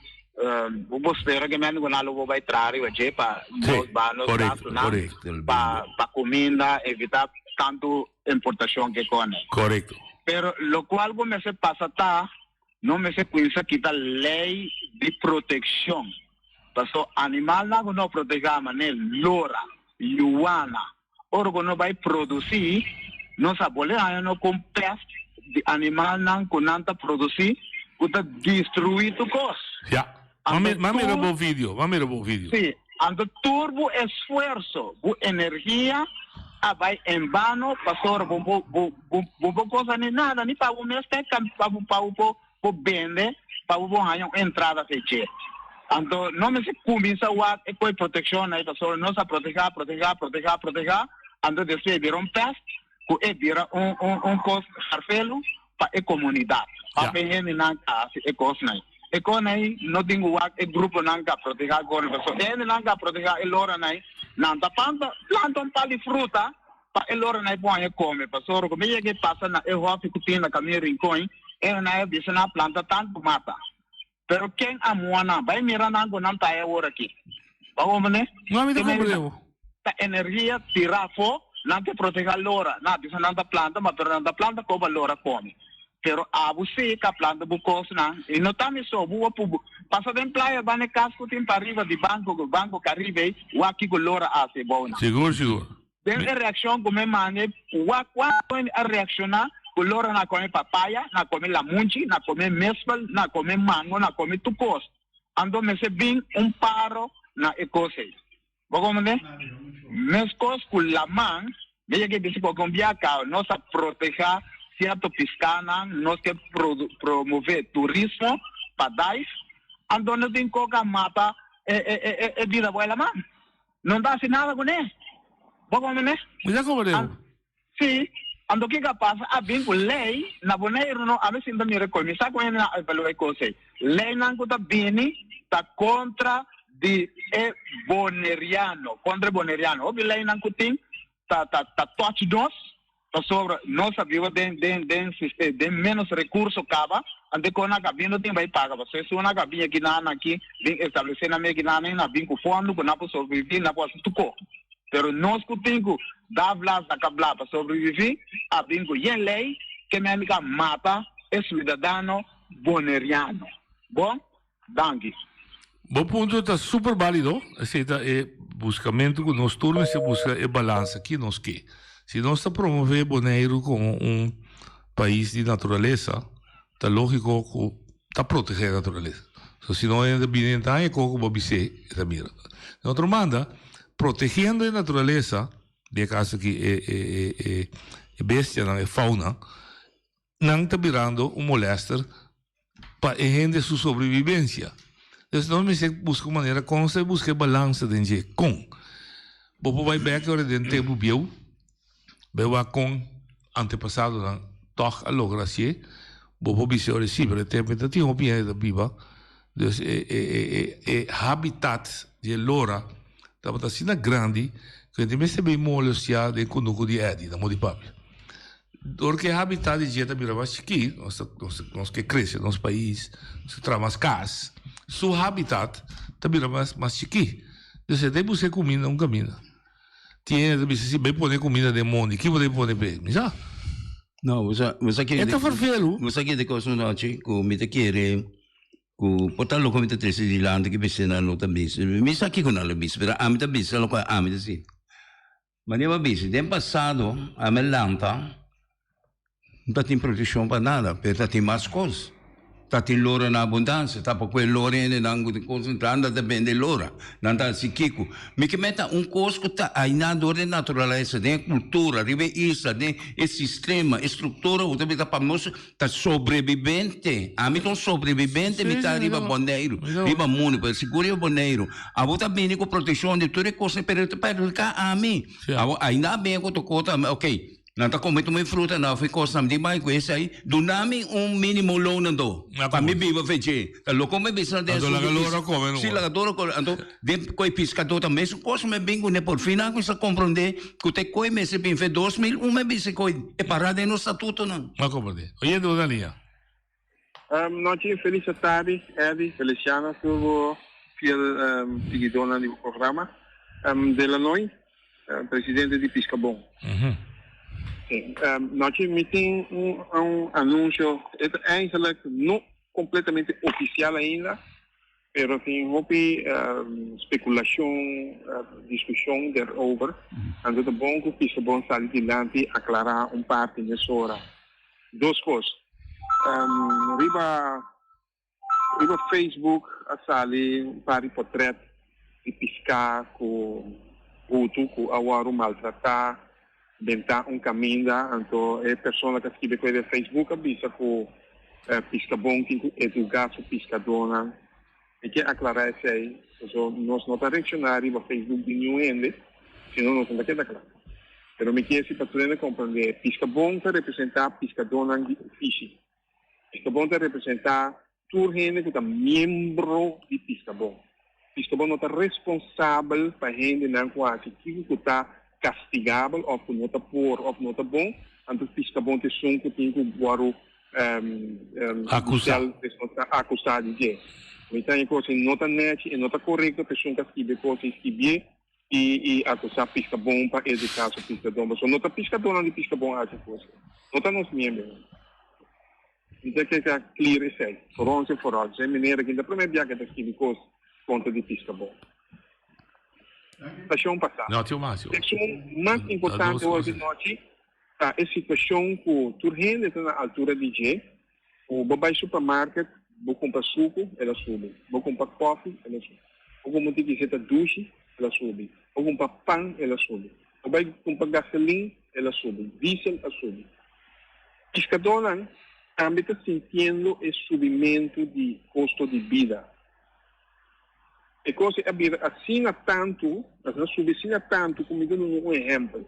Bo por spera ke men ku nan lo por bai traha riba dje pa nos baha nos gastunan pa pa kuminda, evitá tantu importashon ke kone. Korekto. Pero lokual ku mester pasa ta no mester kuminsá kita lei di protekshon. Paso animalnan ku no protegá manera lora, yuwana, Ora ku no bai produsí, nos a bole haña no kon pèst di animalnan ku nan ta produsí ku ta destruí tur kos. Ya. M'a mira bo video, m'a mira bo video. Sí. Anto tur bo esfuerso, bo energia a bai en bano pasobra bo bo bo bo bo cosa ni nada, ni pa bo mes te pa bo pa bo por bende pa bo por haña un entrada fe dje. Anto no mester kuminsá wak e koe protekshon ei pasobra nos a protegá, protegá, protegá, protegá, anto despues e bira un pèst ku e bira un un un kos garfelu pa e komunidat. Pa e hendenan ka hasi e kosnan ei. E kosnan ei no tin ku wak e gruponan ka protegá gobierno pasobra e hendenan ka protegá e loranan ei nan ta panta planta un par di fruta Pa e lora na e por haña kome, pasobra ku mi yega e pasa na e hòfi ku tin na kaminda Rincon, e na e bisa nan a planta tantu mata. Pero ken a mua nan? Bai mira nan ku nan ta e awor aki. Bo a komprendé? No, mi ta komprendé bo. Ta energia tirá afó, nan ke protegá lora. Nan a bisa nan ta planta, ma pero nan ta planta koba lora kome. Pero abo sí ka planta bo kosnan, i no ta mi so, bo a pu pasa den playa banda e kas ku tin pariba di banko, Banco Caribe ei, wak kiko lora hasi bou nan. Sigur, sigur. Den e reakshon ku mi manda wak kuantu hende a reakshoná ku lora na kome papaya, na kome lamunchi, na kome mespel, na kome mango, na kome tur kos. Anto mester bin un paro na e kos ei. Bo komprendé? Meskos ku laman, mi yega bisa ku un bia kaba nos a protehá sierto piskánan, nos ke promové turismo pa dive, anto nos tin koka mata e bida bo e laman. No ta hasi nada kuné. Bo komprendé? Mi ta komprendé bo. Sí. Anto kiko a pasa? A bin ku lei na Boneiru no, ami sinta mira koi. Mi sa ku hende nan a evaluá e kos ei. Leinan ku ta bini ta kontra di e boneriano, kontra e boneriano. Hopi leinan ku tin ta ta ta touch nos pasobra nos a biba den den den den menos recurso caba ante con nan cabin no tin bay paga pasobra esun nan cabin aki nan aki bin establece nan meki nan nan bin cu fondo cu nan por sobrevivi nan por haci tur cos pero nos cu tin cu da bla saca bla pa sobrevivi a bin cu yen ley ke mi a mata e ciudadano boneriano bon Danki. Bo punto ta super balido, esei ta e buscamento cu nos tur mester busca e balansa ki nos ke. Si nos ta promove Boneiru como un pais di naturalesa, ta logico cu ta protege e naturalesa. So si no hende bini den taña e coco bo bis'é e ta mira. Den otro banda, protegiendo e naturalesa, den e caso aki e e e e bestianan, e fauna, Nan ta birando un molester pa e hende su sobrevivencia. Dus nos mester busca un manera con nos ta busca e balansa den dje. Con? Bo por bai bek ora den tempo bieu, bai wak con antepasadonan tog a logra hacié. Bo por bisa ora si, pero e tempo ta tin hopi hende ta biba. Dus e e e e habitat di e lora tabata asina grandi cu hende mester bay molestia den cunucu di Eddy, na modo di papia. Dor ku e habitat di dje ta bira mas chikí, nos ta nos nos ke krese nos pais, nos ke traha mas kas, su habitat ta bira mas mas chikí. Dus e ta buska e kuminda un kaminda. Tin hende ta bisa si bai pone kuminda den mondi, ki bo ta pone p'e? Mi sa. No, bo sa bo sa E ta ferfelu. Bo sa kende kos un nochi ku mi ta kere ku por ta loke mi ta trese dilanti ku mester nan lo ta bisa. Mi sa kiko nan lo bisa, pero ami ta bisa loke ami ta sinti. Manera bo a bisa, den pasado ami a lanta, no ta tin proteccion pa nada, pero ta tin mas cos. Ta tin lora na abundancia, ta pa cu e lora hendenan cu ta concentra nan ta bende lora, nan ta haci kico. Mi ke meta un cos cu ta aina dor den naturalesa, den e cultura, riba e isla, den e sistema, e structura cu ta bisa pa nos Ta sobrebibente. Ami ta un sobrebibente, mi ta riba Boneiru, riba mundu, pero sigur riba Boneiru. Abo ta bini ku protekshon di tur e kosnan, pero e ta perhudiká ami. Abo ainda a bini ku tur kos, ok, nan ta kome tur mi fruta, nan hafi kosnan, mi di bai ku esei, duna mi un minimo loon anto, pa mi biba fech'e. Ta loko mi bisa den su di pis, si laga lora kome, anto den ku e piskadó ta mesun kos mi bin kuné, por fin nan kuminsá komprondé ku ta e koi mester bin fe 2001 mi bisa koi e pará den nos statutonan. A komprondé. Oyente bo ta liña. Um, nochi, felis tardi, Eddie, Feliciana, tur bo fiel um, siguidónan di bo programa. Um, Delanoy, uh, presidente di Piscabon. Sí, um, nochi, mi tin un, un anuncio. Het is eigenlijk no completamente oficial ainda, pero tin hopi um, speculacion, uh, discusion daarover. Anto ta bon ku Piscabon sali dilanti aclara un parti mesora. Dos kos. Um, riba, riba Facebook a sali un par di portret di piská ku hutu ku a wòrdu maltratá, bentá un kaminda. Anto e persona ku a skibi ku e den Facebook a bisa ku eh, Piskabon tin ku eduká su piskadónan. Mi ke aklará esei, paso nos no ta reakshoná riba Facebook di niun hende, sino nos no ta keda kla. Pero mi kier si pa tur hende komprendé, Piskabon ta representá piskadónan di ofishi. Piskabon ta representá tur hende ku ta miembro di Piskabon. Piskabon no ta responsabel pa hendenan ku hasi kiko ku ta kastigabel òf ku no ta por òf no ta bon, anto Piskabon ta esun ku tin ku wòrdu Akusá. Akusá di dje. Mi ta kos no ta nèchi e no ta korekto pa esun ka skibi kos i skibié i i akusá Piskabon pa eduká su piskadó. Pasobra no ta piskadónan di Piskabon a hasi kos. No ta nos miembronan. Mi ta ke ka clear esei. For once and for all. Esei manera ki ta promé bia ke ta skibi kos kontra di Piskabon. Stashon pasá. No, tio Macio. Esun mas importante hoy di nochi Ta e situacion cu tur hende ta na altura di dje, cu bo bay supermarket, bo cumpra sucu, el a subi, bo cumpra kofi, el a subi, bo cumpra un tiki zeta dushi, el a subi, bo cumpra pan, el a subi, bo bay cumpra gasolin, el a subi, diesel a subi. Piscadornan tambe ta sintiendo e subimento di costo di bida. E cos a bira asina tantu, a subi asina tantu cu mi ta duna un ehempel.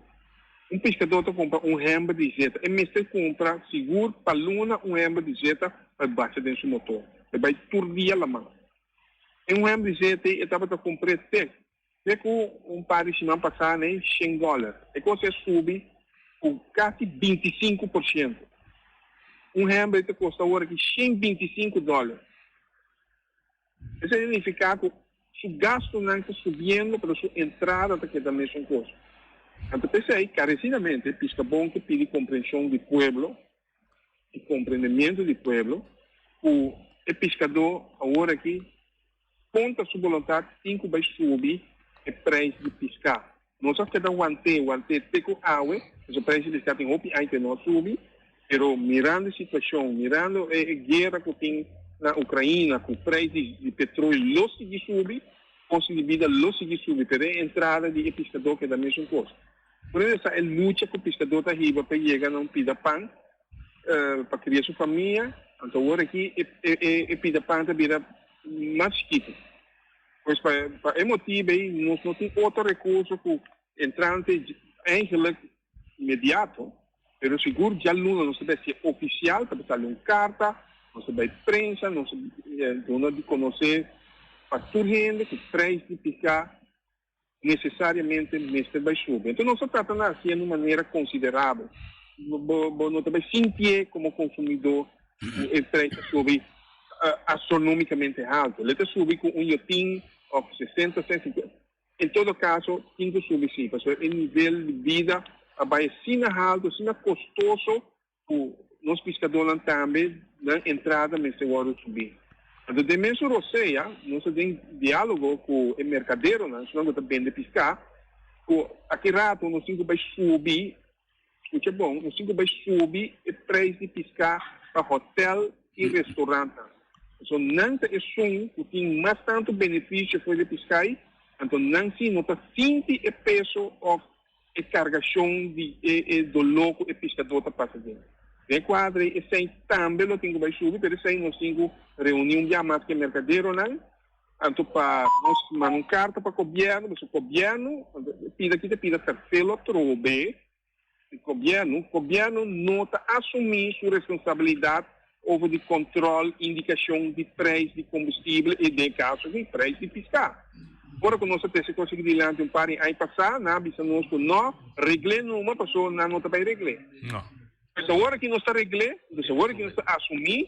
Un piscador ta cumpra un hember di zeta. E mester cumpra sigur pa luna un hember di zeta pa e basha den su motor. E bay tur dia laman. E un hember di zeta ei e tabata cumpr'é te te cu un par di siman pasá n'ei shen dòler. E cos a subi cu casi 25%. Un hember ei ta costa awor aki 125 dòler. Esei ta nifiká ku su gastunan ta subiendo pero su entrada ta keda mesun kos. Anto p'esei, karesidamente, Piskabon ke pidi komprenshon di pueblo i komprendemiento di pueblo ku e piskadó awor aki kontra su boluntat tin ku bai subi e preis di piská. Nos a keda want'é, want'é te ku awe, pasobra preis di piská tin hopi aña ke no a subi, pero mirando e situashon, mirando e guera ku tin na Ukraina, ku preis di petroli lo sigui subi, kosto di bida lo sigui subi, pero e entrada di e piskadó keda mesun kos. Por eso e lucha ku piskadó ta hiba pa yega na un pida pan pa kria su famia, anto awor aki e pida pan ta bira mas chikitu. Pues pa pa e motibu ei nos no tin otro recurso cu entrante eigenlijk inmediato, pero sigur djaluna nos ta bay hacié oficial, ta bay sali un carta, nos ta bay prensa, nos ta duna di conoce pa tur hende cu prijs di pica necesariamente mester bay subi. Enton nos ta trata na hacié na un manera considerabel. Bo bo no ta bay sintié como consumidor cu e prijs ta subi astronomicamente halto. Lo e ta subi cu un yotin of 60 cent, 50. En todo caso, tin cu subi si, pasobra e nivel di bida a bay asina halto, asina costoso cu nos piscadornan tambe nan entrada mester wordo subi. Anto den mesun rosea nos ta den dialogo cu e mercaderonan, esunnan cu ta bende pisca, cu aki rato nos tin cu bay subi Scucha bon, nos tin cu bay subi e prijs di pisca pa hotel y restaurantnan. Pasobra nan ta esun cu tin mas tanto beneficio for di pisca ey, anto nan si no ta sinti e peso of e cargacion di e e dolor cu e piscador ta pasa den. Den e cuadro ey esey tambe lo tin cu bay subi, pero esey nos tin cu reuni un bia mas cu e mercaderonan Anto pa nos manda un karta pa gobièrnu, pasobra gobièrnu pida ki ta pida ferfelo atrobe di gobièrnu, gobièrnu no ta asumí su responsabilidat over di kòntròl indikashon di preis di kombustibel i den e kaso aki preis di piská. Ora ku nos a trese kos aki dilanti un par di aña pasá nan a bisa nos ku no regl'é numa pasobra nan no ta bai regl'é. Pues awor aki nos ta regl'é, dus awor aki nos ta asumí,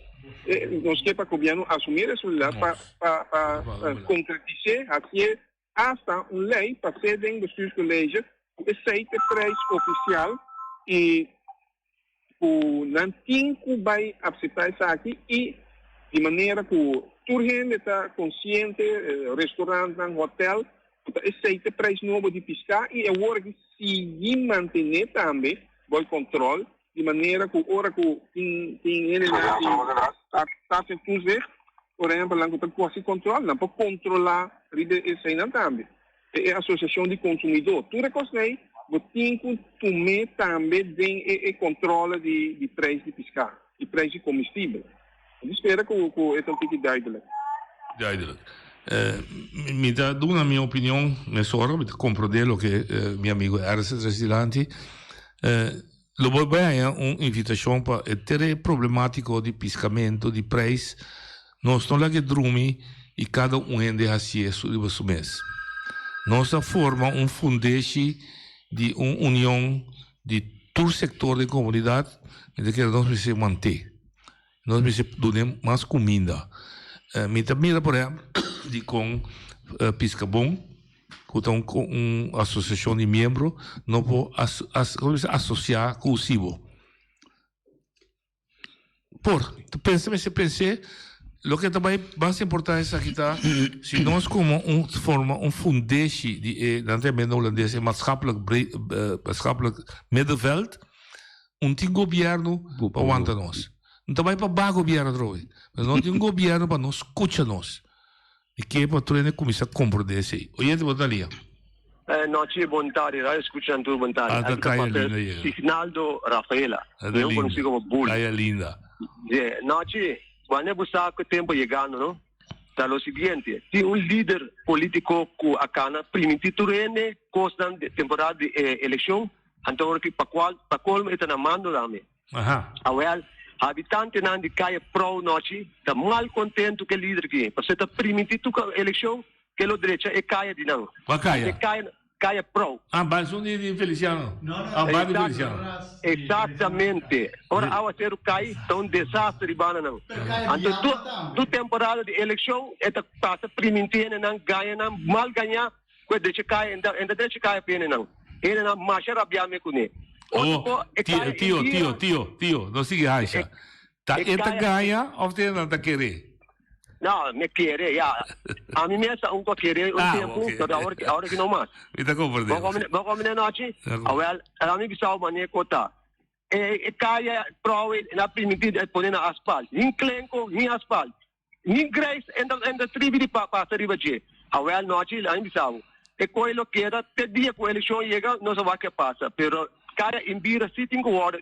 nos ke pa gobièrnu asumí e responsabilidat pa pa pa konkretis'é, hasié hasta un lei pas'é den Bestuurscollege ku esei ta e prijs ofisial i ku nan tin ku bai apseptá esaki i di manera ku tur hende ta konsiente, restorantnan, hotèl, ku ta esei ta e prijs nobo di piská i awor aki sigui mantené tambe boi control di manera cu ora cu tin tin hendenan di staat en toezicht por ehempel nan cu ta haci control nan por controla riba eseinan tambe e e asociacion di consumidor tur e cosnan bo tin cu tume tambe den e e controle di di prijs di pisca di prijs di comestibel mi spera cu cu e ta un tiki duidelijk. Duidelijk. Mi ta duna mi opinion mesora, mi ta comprende loke mi amigo Ernst a trece dilanti. Lo bo bai haña un invitacion pa e tere problematico di piscamento, di prijs. Nos no laga e drumi y cada un hende hacié riba su mes. Nos a forma un fundeshi di un union di tur sector den comunidad, mi ta kere nos mester mante. Nos mester dun'é mas kuminda. Mi ta mira por ehèmpel di kon Piskabon, ku ta un asosiashon di miembro, no por asosiá ku Usibo. Por, ta pensa mester pens'é, loke ta bai mas importante esaki ta si nos komo un forma un fundeshi di e, nan ta yama na hulandes e maatschappelijk maatschappelijk middenveld, Un tin gobierno pa wanta nos. No ta bai pa baha gobierno atrobe. Pero no tin gobierno pa no scucha nos. Mi ke pa tur hende cuminsa comprende esey. Oyente bo ta lia. Eh, nochi bon tardi, radio escuchan tur bon tardi. Ah, ta Aki ta Kaya papia Linda yega. Signaldo Rafaela, Ah, ta mihor linda. conoci como Bull. Kaya Linda. Yeah, nochi, wanneer bo sa cu tempo yegando, no? Ta lo siguiente, tin un lider politico cu a cana priminti tur hende cosnan de temporada di eh, eleccion, Anto ora ki pa cual pa colmo e ta na mando dame. Aha. Awel, habitantenan di Calle Prou nochi ta mal contento cu e lider ki, pasobra e ta priminti tur eleccion cu e lo drecha e caya di nan. Cua caya? E caya Calle Prou. Ah, ba esun di di Feliciano. Ah, ba di Feliciano. Exactamente. Ora awaceru cay ta un desastre di banda nan. Anto tur tur temporada di eleccion e ta pasa priminti hendenan, gaña nan, mal gaña. Ku e drecha kaya, e ta drecha kaya pa hendenan. Hendenan masha rabiá me kuné. Otro ko, e kaya e Tio, tio, tio, tio, no sigui haisha. Ta e ta gaña òf ta hendenan ta keré? No, me kere, ya. Ami mes ta un ku a kere un tempu, pero awor, awor aki no mas. Mi ta komprendé. Bo komprendé nochi? Awèl, ami bisa bo manera ku ta. E kaya Prowey nan a permití di pone na asfalt. Ni klenko, ni asfalt. Ni Grace en ta en ta tribi di pa pasa riba dje. Awel nochi a mi bisa bo, e koe lo keda te dia ku elekshon yega nos a wak ke pasa, pero kada Imbira si tin ku wòrdu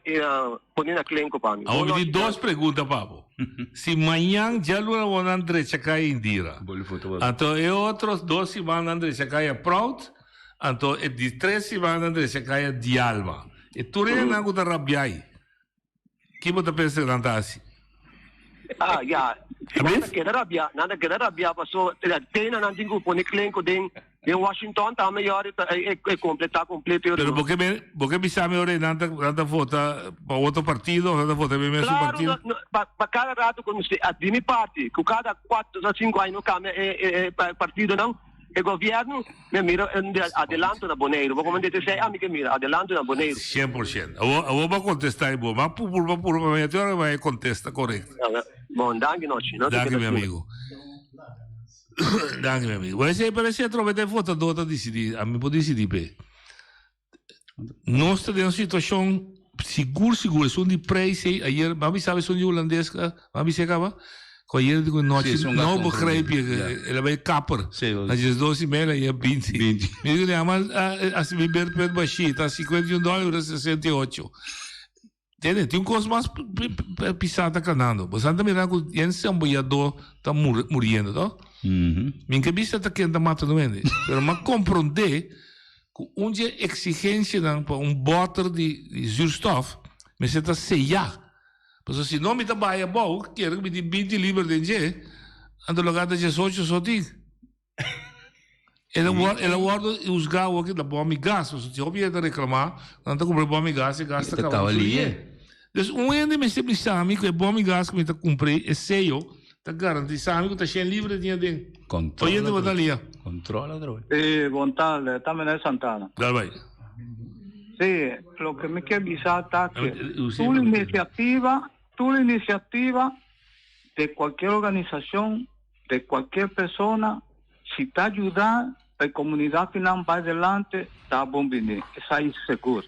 pone na klenko pa mi. Awor mi tin dos pregunta pa bo. Si mañan djaluna bo nan drecha kaya Indira, anto e otro dos siman nan drecha kaya Proud, anto e di tres siman nan drecha kaya Dialma. E tur esnan ku ta rabiai. Ki bo ta pensa nan ta hasi? Ah, ya. Nan ta keda rabia, nan ta keda rabia paso tena nan tin ku pone klenko den den Washington tambe yori ta e e kompletá kompleto yori. Pero bo ke me bo ke bisa mi ora nan ta nan ta vota pa otro partido of nan ta vota pa e mesun Claro, partido? no, no, pa pa kada rato ku di mi parti ku kada kuatro o sinku aña no kambia e e e partidonan. E gobierno me mira un de adelanto na Boneiru. Bo como dete sei ami ke mira adelanto na Boneiru. 100%. Awor, awor bo a contesta y bo. Ma purba, purba, pa mi te ora bo contesta correcto. Bon, danki nochi. No te Danki keda mi stura. amigo. Danki mi amigo. Bueno, pero ese atrobe te votador ta decidi. Ami por decidi pe. Nos ta den un situacion sigur sigur esun di prijs ey ayer mami sabe esun di hulandes mami bisa caba cu ayer di nochi Sí, esun no gato begrijp je ja. el a bay kapper Sí, na diesdos y media ayer binti Binti. mi digo ama asi mi ber bashi ta 51 dollar bira 68 Tende, tin un kos mas pisá ta kanando. Bo sa ta mira ku yen samboyadó ta muriendo, to? Mi ke bisa ta ken ta mata no hende, pero m'a komprondé ku un dje eksigensianan pa un bòter di zuurstof mester ta seyá. Pasobra si no mi ta bai abou, kere ku mi tin binti liber den dje, anto loke a ta diesocho so tin. El a wor, el a wordo huzga awor ki ta bomi gas, pasobra si hopi hende ta reclama, nan ta cumpra bomi gas, e gas ta Ta caba caba mucho liye. liye. Dus un hende mester bisa mi ku e bòm i gas ku mi ta kumpra e seyo ta garantisá mi ku ta shen libre tin aden. Oyente bo ta lia. Controla otro vez. Sí, bon tarde, ta meneer Santana. Dal bai. Sí, loke mi ke bisa ta ke tur iniciativa, tur iniciativa de cualkier organisacion, de cualkier persona, si ta yuda pa e comunidad kinan bai delante, ta bon bini, esai segur.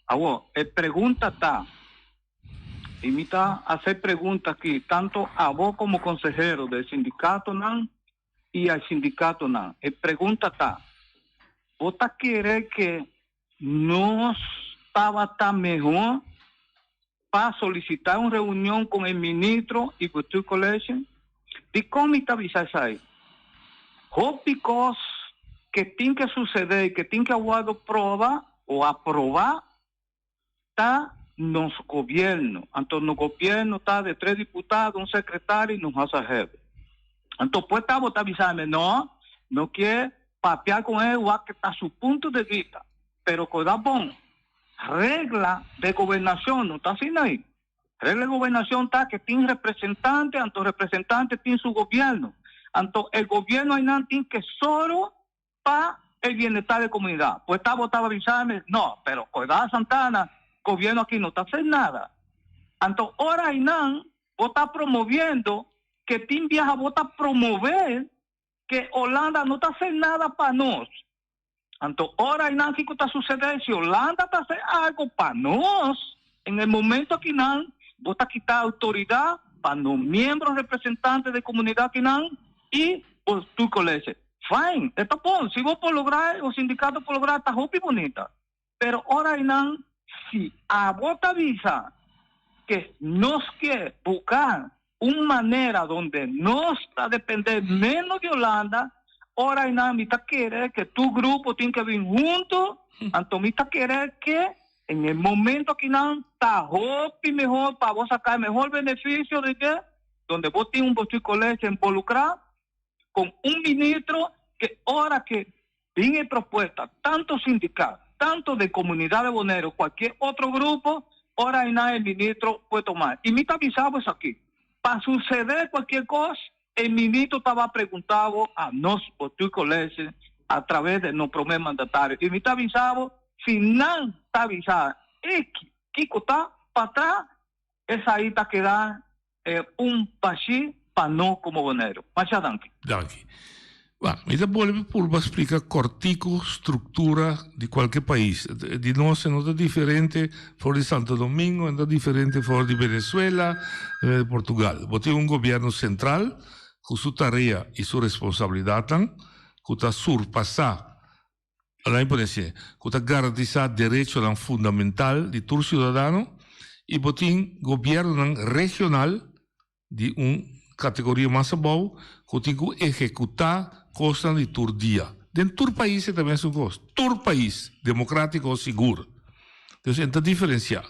Awor, e pregunta ta, y mi ta hace pregunta aki tanto abo como consehero de sindicatonan y al sindicatonan, e pregunta ta, bo ta kere ke nos tabata mehor pa solicita un reunion con e ministro y bestuurcollege? Dicon mi ta bisa esai? Hopi cos ke tin ke sucede y ke tin ke a wordo proba o aproba ta nos gobierno. Anto nos gobierno ta de tres diputado, un secretario y nos hazajefe. Anto pues ta bo ta bisami no, no kier papia con e wak ke ta su punto de vista. Pero koda bon, regla de gobernacion no ta asina ahi. Regla de gobernacion ta ke tin representante, anto representante tin su gobierno. Anto e gobierno ahinan tin ke soro pa e bienestar de comunidad. Pues ta bo taba bisami, no, pero Koida Santana, gobierno aki no ta hacer nada. Anto ora aynan bo ta promoviendo ke tin biaha bo ta promove ke Holanda no ta hacer nada pa nos. Anto ora aynan kiko ta sucede si Holanda ta hacer algo pa nos, en e momento akinan bo ta kita autoridad pa nos miembro representante de comunidad akinan y bo tur colegio. Fine, e ta bon. Si bo por logra, o sindicato por logra, ta hopi bunita. Pero ora einan, si abo ta bisa ke nos ke buka un manera donde nos ta depende menos di Holanda, ora einan mi ta kere ke tur grupo tin ke bin hunto, anto mi ta kere ke en e momento akinan ta hopi mehor pa bo saka e mehor beneficio di dje, donde bo tin un bestuurcollege involucra, con un ministro que ora que bin e propuesta tanto sindical, tanto de comunidad de Boneiru, cualkier otro grupo, ora aynan e ministro puede toma. Y mi ta bisa bo esaki, pa sucede cualkier cos, e ministro ta ba pregunta bo a nos bestuurcollege a traves de nos prome mandatario. Y mi ta bisa bo, si nan ta bisa eki kico ta pa tra, esai ta keda E un bashí pa no komo Boneiru. Masha danki. Danki. Ba, mi ta bolbe purba splika kòrtiku struktura di kualke pais. Di nos e no ta diferente for di Santo Domingo, e no ta diferente for di Venezuela, di Portugal. Bo tin un gobièrnu sentral ku su tarea i su responsabilidatnan ku ta surpasá Alai por esei, ku ta garantisá derechonan fundamental di tur siudadano i bo tin gobièrnunan regional di un kategoria mas abou ku tin ku ehekutá kosnan di tur dia. Den tur pais e ta mesun kos, tur pais, demokrátiko sigur. Dus e ta diferensiá.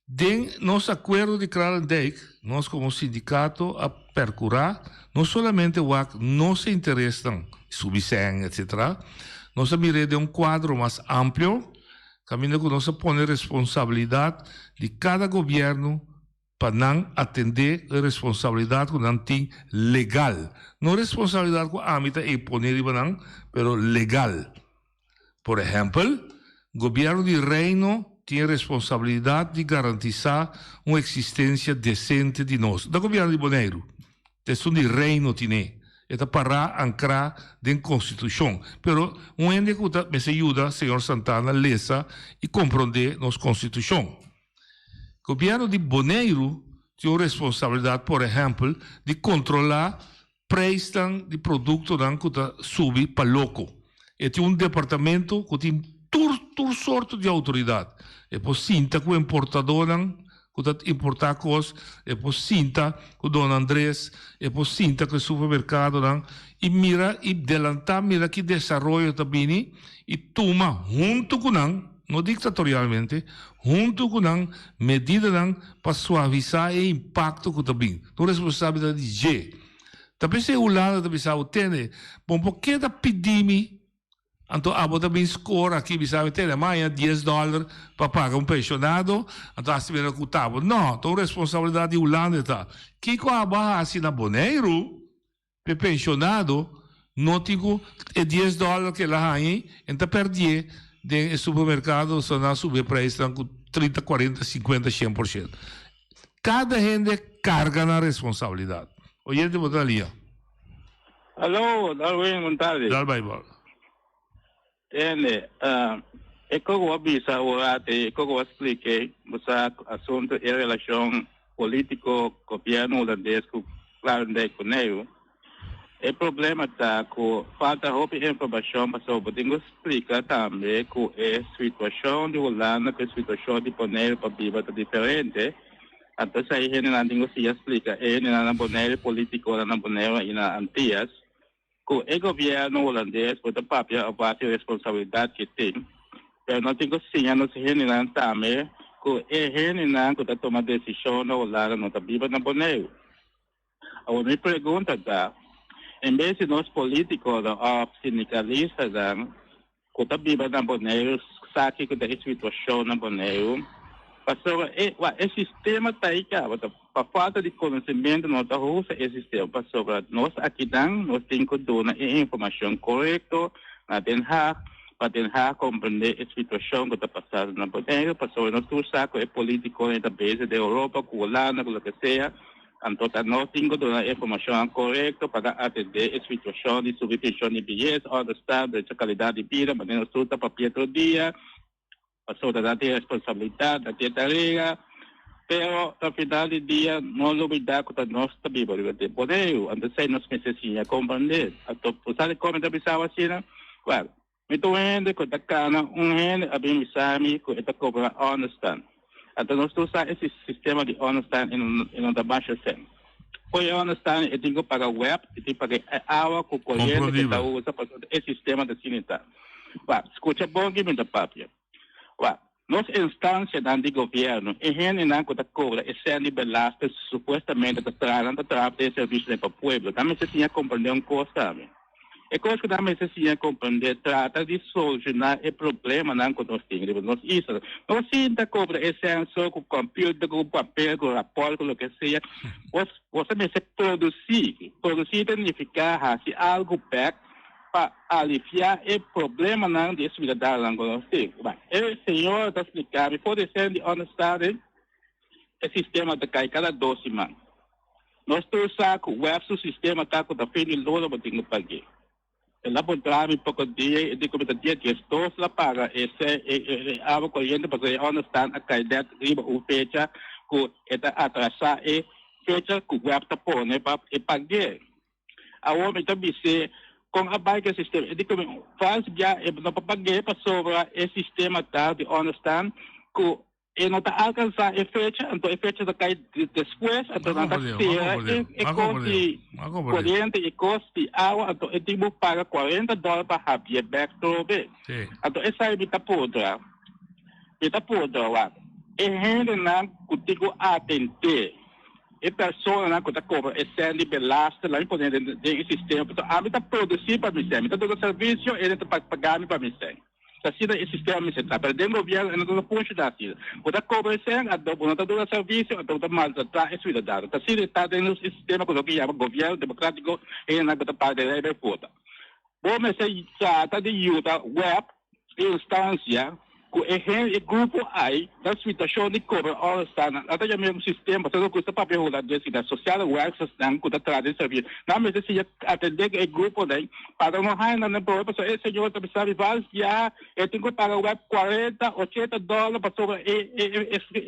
Den nos akuerdo di Kralendijk, nos komo sindikato a perkurá no solamente wak nos interesnan, subi sèn etc. Nos a mir'é den un kuadro mas amplio, kaminda ku nos a pone responsabilidat di kada gobièrnu pa nan atendé e responsabilidat ku nan tin legal. No responsabilidat ku ami ta imponé riba nan, pero legal. Por ehèmpel, gobièrnu di Reino tin e responsabilidat di garantisá un eksistensia desente di nos. No gobièrnu di Boneiru, ta esun di Reino tin'é. E ta pará ankrá den Konstitushon. Pero un hende ku ta mester yuda señor Santana lesa i komprondé nos Konstitushon. Gobièrnu di Boneiru tin un responsabilidat, por ehèmpel, di kontrolá Prijsnan di produktonan ku ta subi pa loko. E tin un departamento ku tin tur tur sorto di outoridat. E por sinta ku importadónan ku ta importá kos, e por sinta ku Don Andres, e por sinta ku e supermerkadonan i mira i delantá mira ki desaroyo ta bini i tuma huntu ku nan, no diktatorialmente, huntu ku nan medidanan pa suavisá e impakto ku ta bin. Ta un responsabilidat di dje. Ta p'esei Hulanda ta bisa bo, Tende, bo por keda pidi mi. Anto abo ta bin score aki bisa mi tene maya dies dollar pa paga un pensionado anto hasi mira cu ta abo. No, ta un responsabilidad di Hulanda e ta. Kico abo a hasi na Boneiru p'e pensionado no tin cu e dies dollar cu el a haña ei en ta perdié den e supermercado so nan a subi e prijsnan cu trinta, cuarenta, cincuenta, cien por ciento. Cada hende carga nan responsabilidad. Oyente bo ta lia. Aló, Darwin, bon tardi. Dal bai bòl. Tende, e kos ku bo a bisa ora te, e kos ku bo a splike, bo sa asuntu e relashon polítiko gobièrnu hulandes ku Kralendijk Boneiru. E problema ta ku falta hopi informashon pasobra bo tin ku splika tambe ku e situashon di Hulanda ku e situashon di Boneiru pa biba ta diferente. Anto esei hendenan tin ku siña splika e hendenan na Boneiru, politikonan na Boneiru i na Antias, ku e gobièrnu hulandes bo ta papia a base responsabilidat ke tin, pero nos tin ku siña nos hendenan tambe ku e hendenan ku ta tuma desishon na Hulanda no ta biba na Boneiru. Awor mi pregunta ta, en bes di nos politikonan òf sindikalistanan ku ta biba na Boneiru sa kiko ta e situashon na Boneiru, pasobra e wak e sistema ta ei kaba, ta pa falta di konosementu no ta usa e sistema, pasobra nos akinan nos tin ku duna e informashon korekto na Den Haag pa Den Haag komprendé e situashon ku ta pasando na Boneiru, pasobra nos tur sa ku e politikonan ta bezig den Europa ku Hulanda ku loke sea. Anto ta nos tin ku duna e informashonnan korekto pa ta atendé e situashon di subi penshon di beyes, ònderstaan, drecha kalidat di bida, manera nos tur ta papia tur dia, pasobra nan tin responsabilidat, nan tin tarea, pero na final di dia no lubidá ku ta nos ta biba riba di Boneiru, anto esei nos mester siña komprendé. Anto bo sa dikon mi ta bisa bo asina? Wèl, Mi ta un hende ku ta kana, un hende a bin bisa mi ku e ta kobra ònderstan. Anto nos tur sa e sistema di ònderstan e no ta basha sen. Ku e ònderstan e tin ku paga web, e tin paga e awa ku koriente ku e ta usa pasobra e sistema ta asina ta. Wak, skucha bon ki mi ta papia. Wak, nos instansianan di gobièrnu, e hendenan ku ta kobra e sen di belasting supuestamente ta traha, nan ta traha pa e servisionan pa pueblo. Nan mester siña komprendé un kos tambe. E kos ku nan mester siña komprendé, trata di solushoná e problemanan ku nos tin riba nos isla. No sinta kobra e sen so ku kòmpiuter, ku papel, ku rapòrt, ku loke sea. Bos, boso mester produsí. Produsí ta nifiká hasi algu bèk pa aliviá e problemanan di e siudadanonan ku nos tin. E señora ta splika mi for di sen di ònderstanding e sistema ta kai kada dos siman. Nos tur sa ku web su sistema ta ku ta fin di luna bo tin ku pag'é. El a puntra mi poko dia i di ku mi ta dia diesdos la paga e e awa koriente pasobra e ònderstand a kai nèt riba un fecha ku e ta atrasá e fecha ku web ta pone pa e pag'é. Awor mi ta bis'é kon a bai ku e sistema. E di ku mi, Frans bia e no por pag'é pasobra e sistema ta di ònderstan ku e no ta alkansá e fecha, anto e fecha ta kai despues, anto nan ta sera e kos di koriente i kos di awa, anto e tin bo paga kuarenta dòler pa habié bèk trobe. Anto esei mi ta puntra, mi ta puntra wak, e hendenan ku tin ku atendé. E personanan ku ta kobra e sèn di belaster la mi pone den e sistema pasobra ami ta produsí pa mi sèn, mi ta duna servisio e ta paga mi pa mi sèn. Ta asina e sistema mester ta. Pero den gobièrnu e no ta funshoná asina. Bo ta kobra e sèn anto bo no ta duna servisio anto bo ta maltratá e siudadano. Ta asina e ta den nos e sistema ku loke yama gobièrnu demokratiko hendenan ku ta paga den rei bai vota. Bo mester trata di yuda web instansia ku e hen e grupo ai na situashon di kobra ora sta nan ta yama un sistema pasobra ku ta papia hulandes i na sociale werkersnan ku ta traha den servisio nan mester siña atende ku e gruponan pa nan no haña nan den problema pasobra e señor ta bisa mi vários biaha e tin ku paga web kuarenta ochenta dòler pasobra e e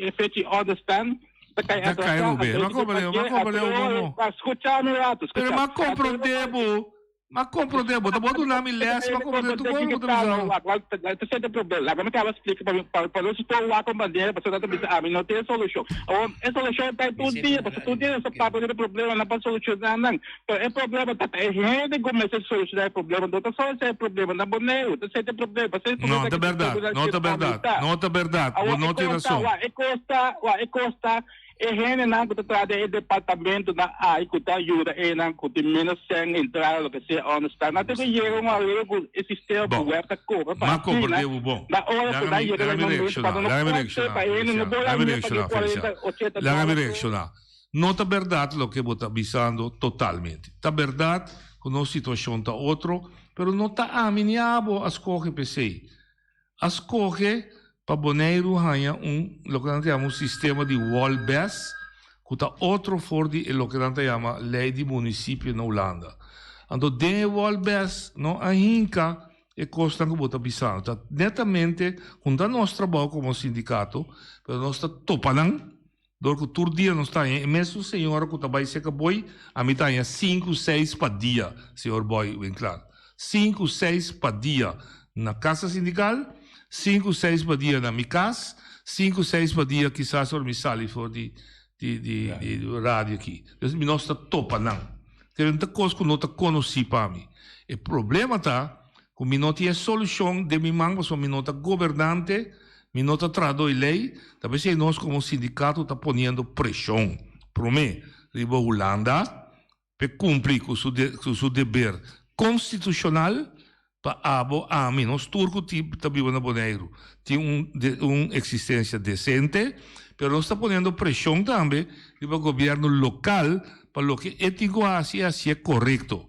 e fecha di ònderstan ta kai Ta kai atrasá Rubén. anto Ma e tin ku komprende, ma pag'é komprende anto bo mo. skucha mi rato Pero skucha ma anto komprende bo. Ma komprondé bo, ta bo duna mi lès pa komprondé tur kos ku bo ta bisa. Wak, wak, ta sete problema. Laga mi kaba splika pa mi, pa, pa nos tur wak un bandera, pasobra nan ta bisa ami no tin e solushon. Awor, e solushon ta tur dia, pasobra tur dia nos ta papia riba e problemanan pa solushoná nan. Pero e problema ta, ta e hende ku mester solushoná e problema, no ta solushona e problema na Boneiru, ta sete problema, pasobra e No problema ta ta bèrdat, no ta bèrdat, no ta bèrdat, bo Awor, no e tin kos ta, rason. wak, e kos ta, wak, e kos ta. E hendenan ku ta traha den e departamentonan ai ku ta yuda enan ku tin ménos sèn entrada loke sea ònderstaan nan tin ku yega un arreglo ku e sistema ku web ta kobra pa M'a asina komprendé bo bon. na ora ku Laga nan mi, yega laga na e mi momento reakshoná, pa no laga mi kòrte reakshoná, pa hende no Feliciano, por laga mi haña pa reakshoná, ke Feliciano. kuarenta, ochenta Laga mi dòler. reakshoná. No ta bèrdat loke bo ta bisando totalmente. Ta bèrdat ku nos situashon ta otro, pero no ta ami ni abo a skohe p'esei. A skohe pa Boneiru haña un loke nan ta yama un sistema di Wolbes ku ta otro for di e loke nan ta yama lei di munisipio na Hulanda. Anto den e Wolbes no a hinka e kosnan ku bo ta bisando. Ta netamente hunta nos trabou komo sindikato, pero nos ta topa nan Dor ku tur dia nos ta haña e mesun señora ku ta bai seka Boy, ami ta haña sinku seis pa dia, señor Boy Winklaar. Sinku seis pa dia na kasa sindikal, sinku seis pa dia na mi kas, sinku seis pa dia kisas ora mi sali for di di di di radio aki. Dus mi nos ta topa nan. Pero no ta kos ku no ta konosí pa mi. E problema ta Ku mi no tin e solushon den mi man pasobra mi no ta gobernante, mi no ta trahadó e lei, ta p'esei nos komo sindikato ta poniendo preshon promé riba Hulanda p'e kumpli ku su ku su deber konstitushonal pa abo, ami, nos tur ku tin ta biba na Boneiru tin un un eksistensia desente, pero nos ta poniendo preshon tambe riba gobièrnu lokal pa loke e tin ku hasi e hasié korekto.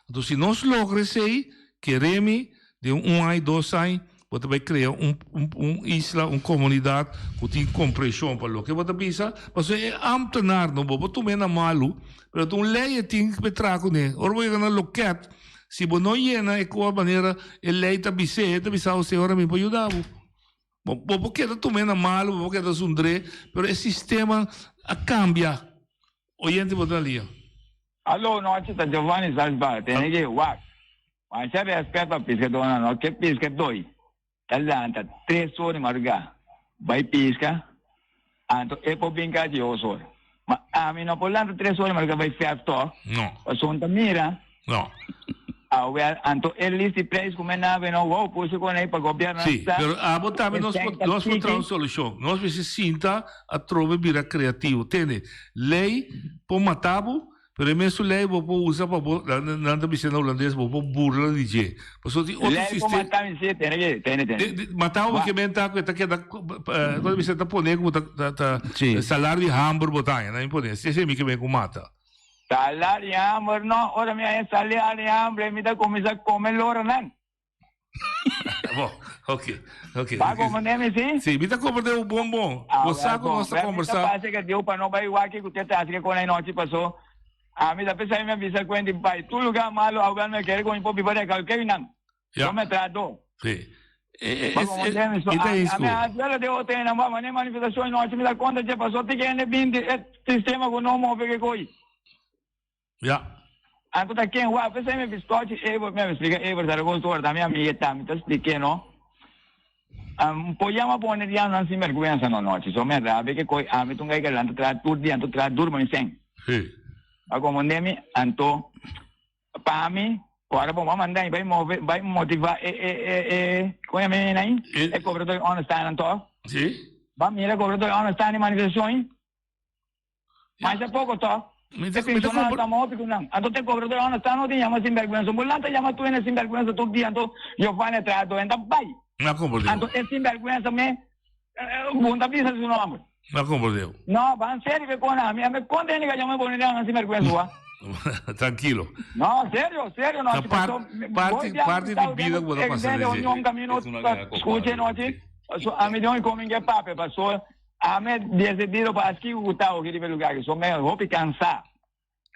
Anto si nos logra esei, kere mi, den un aña, dos aña, bo ta bai krea un un isla, un komunidat ku tin komprenshon pa loke bo ta bisa. Pasobra e ámtenar no bo por tum'é na malu, pero ta un lei e tin ku traha kuné. Ora bo yega na loket, si bo no yena e kos manera e lei ta bis'é, e ta bisa bo, señora mi por yuda bo. Bo bo por keda tum'é na malu, bo por keda zundr'é, pero e sistema a kambia. Oyente bo ta na lia. Alo nochi ta Giovanni Salsbach tene ke wak masha respet pa piskadónan no ke piska doi ta lanta tres or di marugá bai piska anto e por bin kasi os or ma ami no por lanta tres or di marugá bai fèf tòg No. pasobra ta mira No. awel anto e list di prijs ku men a no wou pushi kon ei pa gobièrnu Sí, sa pero abo tambe e nos sèn por ta nos por traha tiki un solushon. Nos mester sinta atrobe bira kreativo. Tende, lei por mata bo, pero e mesun lei bo por usa pa bo, nan ta bisa na hulandes, bo por burla di dje. Pasobra tin otro Lei por sistema. mata mi sí, tene ke, tene, tene. De, de, mata bo Wak. ke men ta ku e ta keda, eh, kon ta bisa, ta pone ku ta, ta, ta Sí. salario di hamber bo ta haña, nan mi pone. Esei mi ke men ku mata. Salario di hamber no, ora mi haña salario di hamber mi ta kuminsá kome loranan. Bon, ok, ok. Ba comprende mi si? Si, mi ta comprende bo bon bon. Ah, Bo sa wel, ku bon. nos ta Wel, mi ta conversa. pasa que Dios pa no bai waki ku te ta haci que con nochi pasó. A mi ta pesa mi a bisa cuenta bai tu lugar malo a wel me kere con po biba de kalke nan. Ja. No me trato. Si. E, e, Ba e, comprende mi so. e ta A mi eens a ku. mi a duelo de hotel na ba mane manifestación nochi mi da conta che pasó ti que binti e sistema ku no move que koi. Ja. Anto ta ken wak? P'esei mi bistochi Ever, mi a splika Ever Zaragoza tur ora ta mi amiga ta, mi ta splik'é no. Un por yama pone di annan sin bergwensa no nochi, so mi a rabia ke koi ami ta un gai galanta traha tur dia, anto traha duro pa mi sen. Sí. A komprendé mi? Anto pa mi, ora bo a manda mi bai move, bai motivá e e e e, kon yama e nai? E kobrador ònderstaan anto. Sí. Ba mira kobrador ònderstaan di manifestashon. Masha poko to. Mi ta E mi ta pensionado compra ta hopi ku nan. Anto te kobrador ora sta no tin yama sinbergwensa. Un bolanta yama tu hende sinbergwensa tur dia anto Giovanni a traha do hende a bai. Mi a comprendeu. Anto e sinbergwensa me bo no ta bisa su nomber. Mi a comprendeu. No, ban serio ke kona ami. Ami konta hende ka yama e bonita nan sinbergwensa wa. Trankilo. No, serio, serio no. Ta par parti parti di bida ku bo ta pasa Den dje. reunion camino skucha nochi. So ami den un komin ke papia paso Ame decidido pa haci kico cu ta oki riba e lugar aki. So me hopi cansa.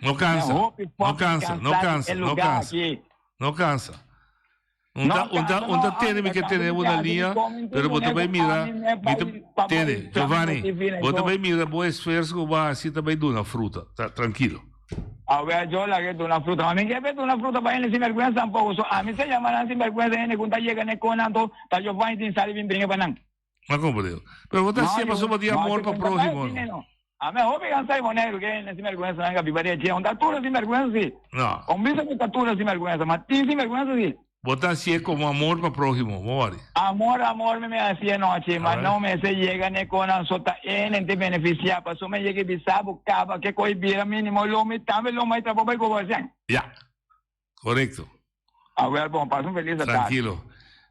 No cansa. Me hopi No fucking cansa, no cansa di cansa, e no lugar cansa. aki. No cansa. Un No ta, un ta, cansa, un ta no, tene ami mi ta ke cansa tene di bo na haci liña, di con pero bo ta mi bay mira, ami me mi ta bay pa tene, bay Giovanni, Flamingos TV bo ta so. bay mira bo esfuerzo cu bo a haci ta bay duna fruta. Ta trankilo. Awe yo laga duna fruta, ma mi ke be duna fruta pa hende sinberguensa tampoco. So ami se yama nan sinberguensa hende cu ta yega ne con nan to ta Giovanni tin sali bin bringa pa nan. Ma como Dios. Pero bo ta No, hasié yo, pasobra di no, amor yo pa con próhimo, papá, no? no. A me hopi cansa di Boneiru ke hende sinvergüenza nan ka biba di achi. Un ta tur sinvergüenza si. No. Un bisa ku ta tur sinvergüenza, ma tin sinvergüenza si. Bo ta hacié como amor pa próhimo, bo wori. Amor, amor mi me hacié nochi, ma no mester yega n'e konan so ta enen te beneficiá, paso mi yega i bisa bo caba ke koe bira minimo lo mi tambe lo mai trabou bai gobercian. Ya, corecto. Awel bon, pasa un feliz atardi. Trankilo.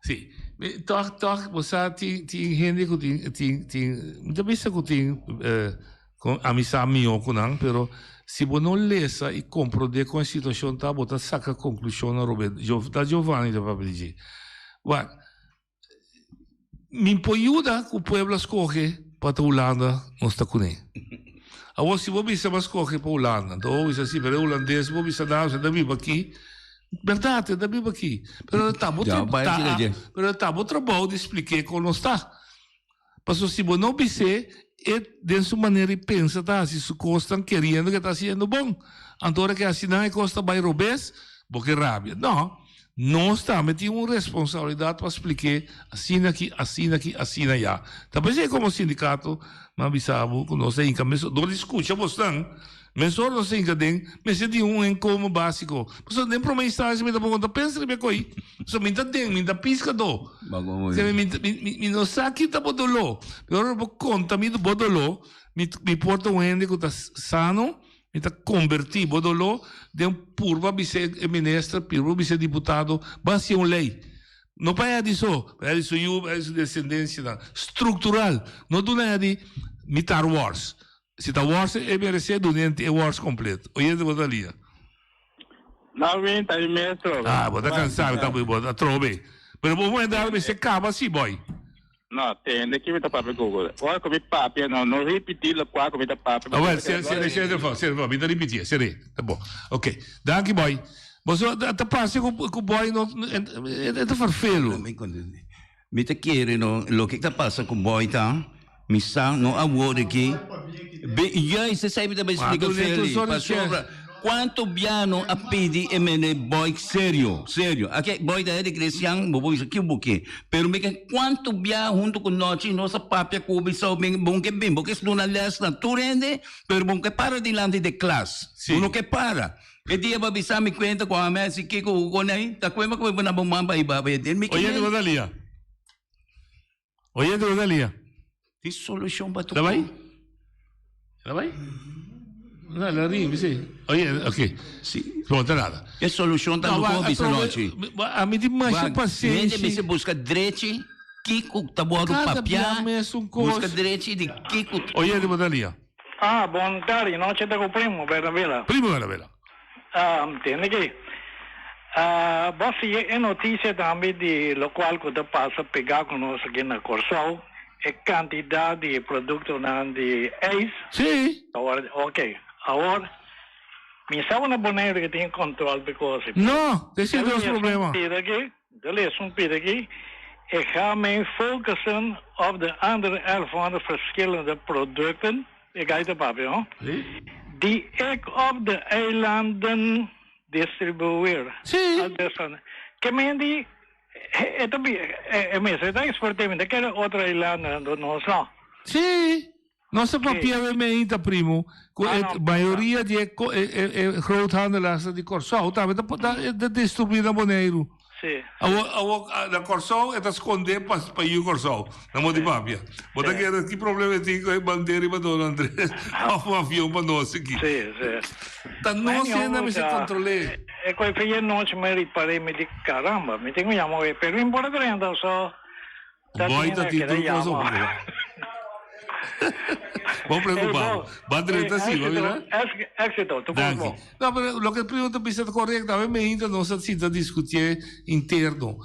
Si. Tòg, tòg, bo sa tin, tin hende ku tin, tin, tin, mi ta bisa ku tin kon amistad mihó ku nan, pero si bo no lesa i komprondé kon e situashon ta, bo ta saka konklushonnan robes. Ta Giovanni ta papia di dje. Wak, Mi por yuda ku pueblo a skohe pa ta Hulanda nos ta kuné. Awor si bo bisa bo a skohe pa Hulanda, anto bo bisa si pero e hulandes bo bisa nan ta biba aki. Bèrdat e ta biba aki, pero ta bo pero ta bo trabou di splik'é kon nos ta. Pasobra si bo no bis'é, e den su manera di pensa ta hasi su kosnan keriendo ku e ta hasiendo bon. Anto ora ku e hasi nan e kos ta bai robes, bo ke rabia. No, nos tambe tin un responsabilidat pa splik'é asina aki, asina aki, asina ya. Ta p'esei komo sindikato mi a bisa bo ku nos a hinka mes dor di skucha bosnan, Mesor nos hinka den mester di un inkomen básiko. Pasobra den promé instansia mi ta por konta pensa riba e koi. Pasobra mi ta den, mi ta piskadó. Mi, mi, mi no sa ki ta bo doló. Pero ora bo konta mi bo doló, mi, mi por ta un hende ku ta sano, mi ta kombertí bo doló den purba bisa e minister, purba bisa e diputado, bo hasi un lei. No pa Eddy so, pa Eddy su yu, pa Eddy su desendensianan. Struktural. No duna Eddy mitar wòrs. Si ta wors e merece duna e wors completo. Oyente bo ta lia. No mi ta mi maestro. Ah, bo ta cansa, ta bo ta trobe. Pero bo momento dado mester caba si boy. No, tende ki mi ta papia Google. Ora cu mi papia no no ripiti locual cu mi ta papia. Ah, well, sere, sere, sere, sere, sere, mi ta ripiti, sere. Ta bo. Ok. Danki boy. Bo so ta parce cu cu boy no e ta vervelo. Mi ta kere no loke ta pasa ku boy ta mi sa no awor aki be juist esei mi ta bai splika Feli pasobra kuantu bia no a pidi e mene boy serio serio ake boy ta hende cristian bo por bisa kiu bo ke pero mi ke kuantu bia huntu ku nochi nos a papia ku bo bisa bo ke bin bo ke duna les na tur hende pero bo ke para dilanti di klas bo no ke para. E dia bo a bisa mi cuenta cu ami a haci kico cu con ey, ta cuema cu mi pone bo man pa hiba pa e mi Oyente bo ta lia. Oyente bo ta lia. Tin solucion pa tur Ta bai? Ta bai? No, la rin, si. Oye, ok. Si. Bon, ta nada. E solucion ta loke bo bisa nochi. A mi tin masha pasenshi. Hende mester busca drechi kico ta wordo Cada papia. bia mesun cos. Busca drechi di kico. Oyente bo ta lia. Ah, bon tardi, nochi ta ku Primo Bernabela. Primo Bernabela. Ah, tende ki. Ah, bo sigui e notisia tambe di lokual ku ta pasa pegá ku nos aki na Kòrsou, e kantidat di produktonan di ijs. Sí. Awor, oke. Awor, mi sa ku na Boneiru ke tin kòntròl pa e kos. No, esei ta nos problema. De lees un pida aki, Ik ga mij focussen op de andere 1100 verschillende producten, ik ga ta papia ho, die ik op de eilanden distribueer. Ke men di, e ta bi, e mester ta export'é, mi ta kere otro eilandonan do nos no. Sí, nos ta papia be meinta primo, ku e mayoria di e e groothandelaars di Kòrsou tambe ta ta distribuí na Boneiru. Awor awor na Kòrsou e ta skondé pa pa yu Kòrsou, na modo di papia. Bo ta kere ki problema e tin ku e bandera riba Don Andres òf un avion pa nos aki. Ta nos hende mester kontrol'é. E ku e fecha nochi mi ripar'é mi di caramba mi tin ku yama oe pero mi por a drenta so. Boy ta tin tur cosa ocupa. Bo preocupa. Ba drenta si, ba mira. Éxito, tu Danki. No, pero loke primo ta bisa ta correcto. Awe meinta nos a sinta discutié interno.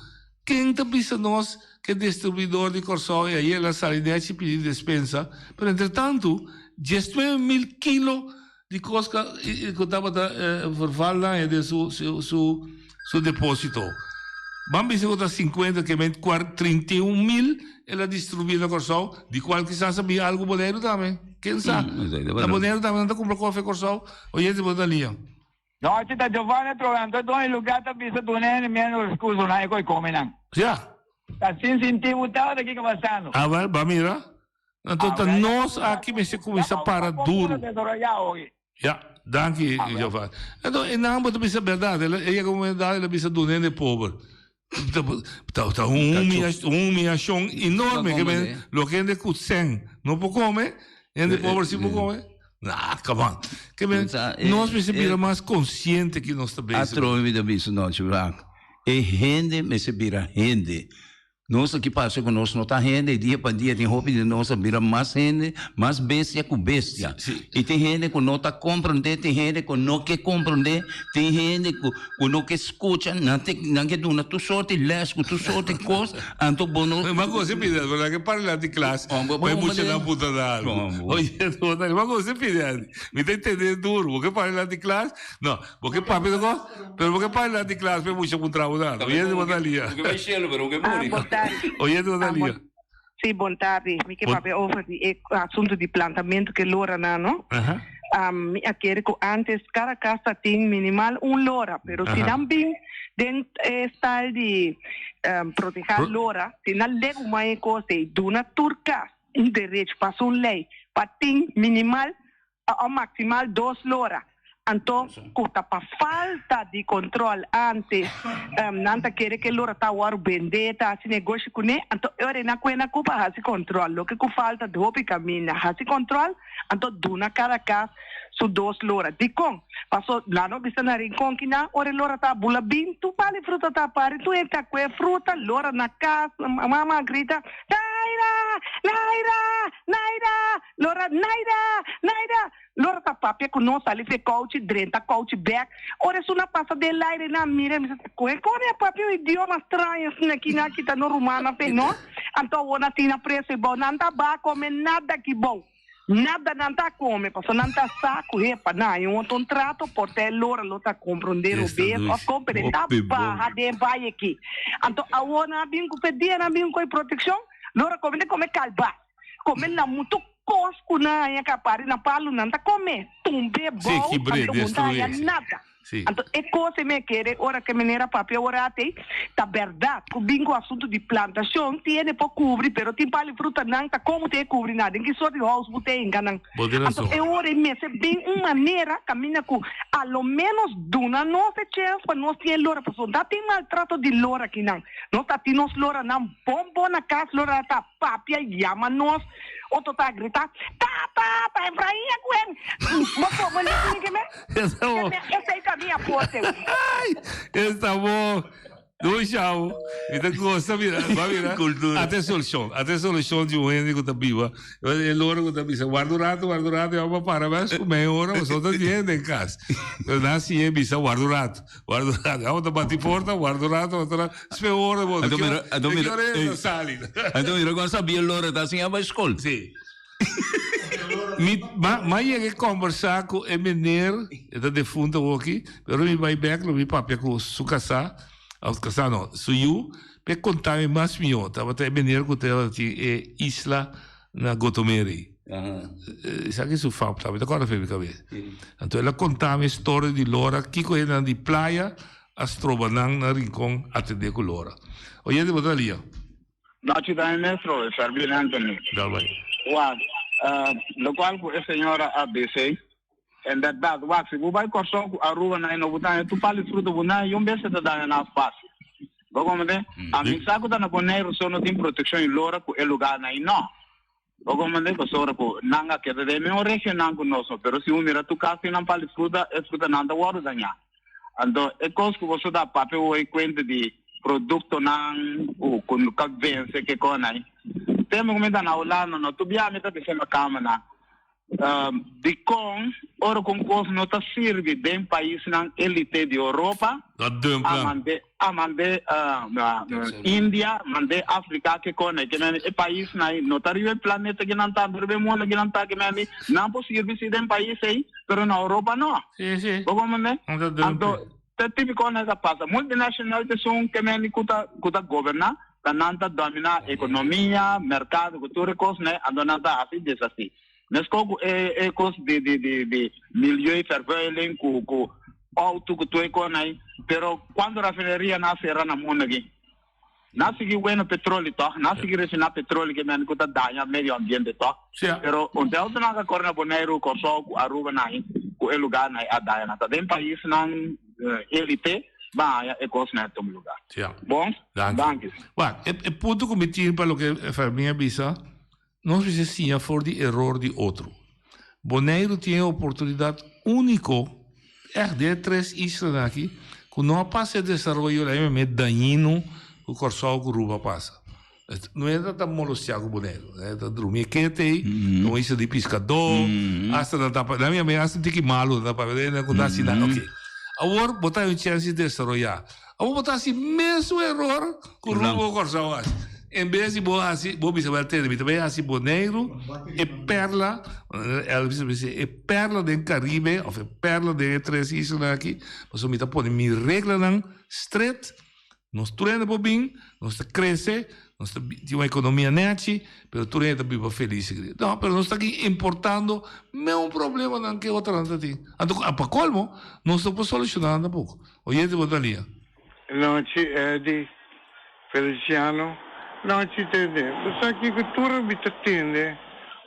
Ken ta bisa nos ke distribuidor di Kòrsou e ayer el a sali nechi pidi despensa, pero entretanto 19.000 kilo Di kos ku tabata verval daña den su su su deposito. Ban bisa ku ta sinkuenta ke men 31.000 el a distribuí na Kòrsou, di kual kisas a bin algu Boneiru tambe. Ken sa? Na Boneiru tambe nan ta kumpra kòfi Kòrsou. Oyente bo ta lia. Nochi ta Giovanni atrobe anto don e lugar ta bisa duna hende menos rescurso nan e koe come nan. Ya. Ta sin sinti bo tabata kiko pasando. Awel, ba mira. Anto ta nos aki mester kuminsá para duru. Ya, danki Giovanni. Anto e nan bo ta bisa bèrdat, e yega un momento dado el a bisa duna hende pober. Ta ta un humiashon enorme ke men loke hende ku sèn no por kome, hende pober si por kome. Nah, come on. Ke men nos mester bira mas konsiente ki nos ta bezig. Atrobe mi ta bisa nochi wak, e hende mester bira hende. Nos aki parse ku nos no ta hende i dia pa dia tin hopi di nos a bira mas hende, mas bestia ku bestia. I tin hende ku no ta komprondé, tin hende ku no ke komprondé, tin hende ku ku no ke skucha, nan te nan ke duna tur sorti lès ku tur sorti kos, anto bo no. Ma gosi pidi bo nan ke parla di klas pa e muchanan puntra nan algu. Oye, ma gosi pidi mi ta entende duru, bo ke parla di klas, no. Bo ke papia ta kos, pero bo ke parla di klas pe mucha puntra bo nada. Oyente bo ta lia. Bo ke bai shelu pero bo ke muri. Oyente bo ta lia. Si, bon tardi. Mi ke papia over di e asuntu di plantamentu ke loranan, no? Mi a kere ku antes kada kas ta tin minimal un lora, pero si nan bin den e style di proteha lora, si nan legu mai e kos ei, duna tur kas un derecho, pasa un lei pa tin minimal o maximal dos lora. Anto cu ta pa falta di control antes nan ta kere cu e lora ta wor bende, ta haci negoshi cune, anto e ora nan cuena cu pa haci control. Loke cu falta di hopi caminda haci control, anto duna cada cas su dos lora. Dicon? Paso nan no bisa na Rincon ki nan ora e lora ta bula bin tur pali fruta ta pari, tur hende ta cue fruta, lora na cas, mama a grita, Naira! Naira! Naira! Lora, Naida! Naida! Lora ta papia ku nos, sali fe kouchi, drenta kouchi bèk. Ora esun a pasa den laire nan mira mi sa koe kon e a papia un idioma straño asina aki nan a kita no rumannan fe no. Anto awor nan tin nan preso ei bou. Nan ta ba kome nada aki bou. Nada nan ta kome pasobra nan ta sa ku hepa nan hay un otro trato por ta e Lora lo ta komprondé robes òf kon pero e ta baha den vaye aki. Anto awor nan a bin ku fe dia nan a bin ku e protekshon Lora kome ta kome kalbas. Come na mucho cos cu nan haña capari na palu nan ta come tumbe Sí, bou kibr'é, anto bo ta haña destruí. nada. Sí. Anto e cos ei mi a kere ora cu e manera papia ora atei ta berdad cu bin cu asunto di plantacion tiene por cubri pero tin pali fruta nan ta como te cubri nan den ki sort di house bo te hinca nan. Bo tin Anto razon. e ora ei mester bin un manera caminda cu a lo menos duna nos e chens pa nos tin e lora pasobra ta tin maltrato di lora akinan. Nos ta tin nos loranan bon bon na cas lora ta Papia yama nos, otro ta grita, Tata, ta Efrain a kuen! Bo por bo listen ke me? Ke me esei ta mi aporte. Ay, esta bo. Doei chavo. Mi ta gosta mira, ba mira. Cultura. Ate solucion, ate solucion di un hende ku ta biba. E loro ku ta bisa, warda un rato, warda un rato, ya pa para bes ku meia ora, pasobra ta di hende en kas. Pero nan siña e bisa, warda un rato. Warda un rato. Abo ta bati porta, warda un rato, warda un rato. Spera ora bo. Anto mira, anto mira, Ki ora ey. ta sali? Anto mira con sabia lora ta sin aba school. Sí. Mi ma ma yega e conversa cu e meneer, e ta defunto awoki, pero mi bai bek lo mi papia cu su casá, of casá no, su yu, p'e conta mi mas mihó. Tabata e meneer cu tabatin e isla na Gotomeri. Esaki su fam ta, mi ta corda fe mi cabes. Anto el a conta mi storia di Lora, kico hendenan di playa a stroba nan na Rincon atende cu Lora. Oyente bo ta lia. Nochi ta mi mestro, Servil Anthony. Dal bai. Wak, locual cu e señora a bisa, en berdad, wak, si bo bai Corsou cu Aruba na e no bo ta haña tur pal di fruta bo na haña, un bes e ta daña nan facil. Bo comprende? A mi sa cu ta na Boneiru so no tin proteccion y lora cu e lugar na y no. Bo comprende? Pasobra cu nan a keda den e mismo regionnan cu nos no, pero si bo mira tur cas tin nan pal di fruta, e frutanan ta wordo daña. Anto e cos cu boso ta papia hoy cuenta di productonan cu cu ka vence ke con ay. Tempo cu mi ta na Hulanda no, tur bia mi ta bisa na cama nan. Dikon ora ku un kos no ta sirbi den paisnan elite di Europa, a mand'é a mand'é India, mand'é Afrika ke kone ke mende e paisnan ei no ta riba e planeta ke nan ta, riba e mundo ke nan ta ke mende nan por sirbi si den pais ei, pero na Europa no. Bo komprende? Anto ta tipiko nan ta pasa. Multinational ta esun ke mende ku ta ku ta goberná, ta nan ta dominá ekonomia, merkado ku tur e kosnan ei, anto nan ta hasi desasi. Meskos ku e e kos di di di di milieuvervuiling ku ku outo ku tur e kos ei, pero kuantu rafineria nan a sera na mundu aki? Nan a sigui wena petroli tòg, nan a sigui refiná petroli ke men ku ta daña medio ambiente tòg. Pero ontèlfde nan a kore na Boneiru, Kòrsou ku Aruba nan ku e lugarnan ei a daña. Nan ta den paisnan elite. Baña e kos na tuma lugar. Ja. Bon? Danki. Danki. Wak, e, e punto ku mi tin pa loke Fermin a bisa, nos mester siña for di eror di otro. Boneiru tin e oportunidat úniko, ègt den e tres islanan aki, ku no a pasa e desaroyo la e dañino ku Kòrsou ku Aruba a pasa. No e ta molestiá ku Boneiru, e ta drumi e kete ei, ta un isla di piskadó, asta nan ta papia, mi a hasta un tiki malu nan ta papia, nan ku ta hasi nan, oke. Awor bo ta haña un chèns di desaroyá. Awor bo ta hasi mesun eror ku Ruba ku Kòrsou a hasi. En bes di bo hasi, bo bisa wèl tende, mi ta bai hasi Boneiru e pèrla, Elvis a bisa e pèrla den Karibe òf e pèrla den e tres islanan aki, pasobra mi ta pone mi reglanan stret. Nos tur hende por bin, nos ta crece, nos ta tin un economia nechi, pero tur hende ta biba feliz y No, pero nos ta aki importando meun problemanan ke otronan ta tin. Anto pa colmo, nos no por soluciona nan tampoco. Oyente bo ta lia. Nochi Eddy, Feliciano, nochi tende. Bo sa kico tur a bi ta tende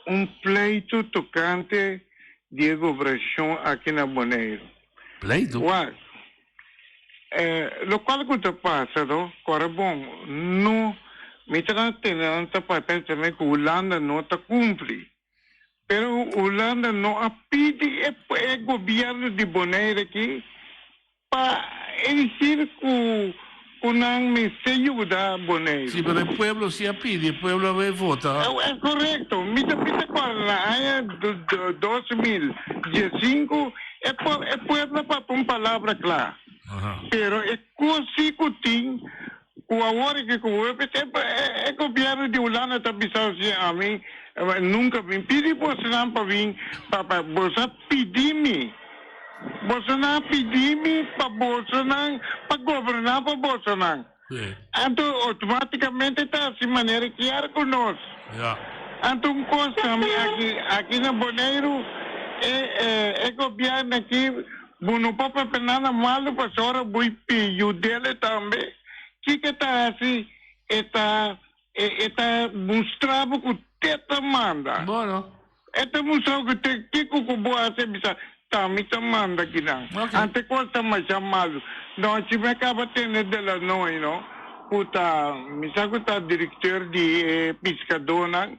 un pleito tocante di e gobernacion aki na Boneiru. Pleito? Wak, E lokual ku ta pasa to, kore bon, no, mi ta na tende nan ta papia tambe ku Hulanda no ta kumpli. Pero Hulanda no a pidi e e gobièrnu di Bonaire aki pa exigir ku ku nan mester yuda Boneiru. Si, pero e pueblo si a pidi, e pueblo a bay vota. E korekto, mi ta mi ta kòrda na aña 2015 E e pueblo papia un palabra kla, pero e kos si ku tin ku awor e ku e gobierno di Hulanda ta bisa si ami nunka bin pidi bosonan pa bin pa pa boso a pidi mi bosonan a pidi mi pa bosonan pa goberna pa bosonan. Anto automaticamente ta haci manera kier cu nos. Anto un cos tambe aki aki na Boneiru e e gobierno aki bo no por papia nada malo pasobra bo pi yudele tambe kiko ta haci e ta e ta mustra bo cu te ta manda. E ta mustra ku te kiko ku bo hasi a bisa, Ta mi ta manda kinan. Ante kos ta masha malu. Nochi mi a kaba tende de la noi no, ku ta, mi sa ku ta direkteur di e piskadónan,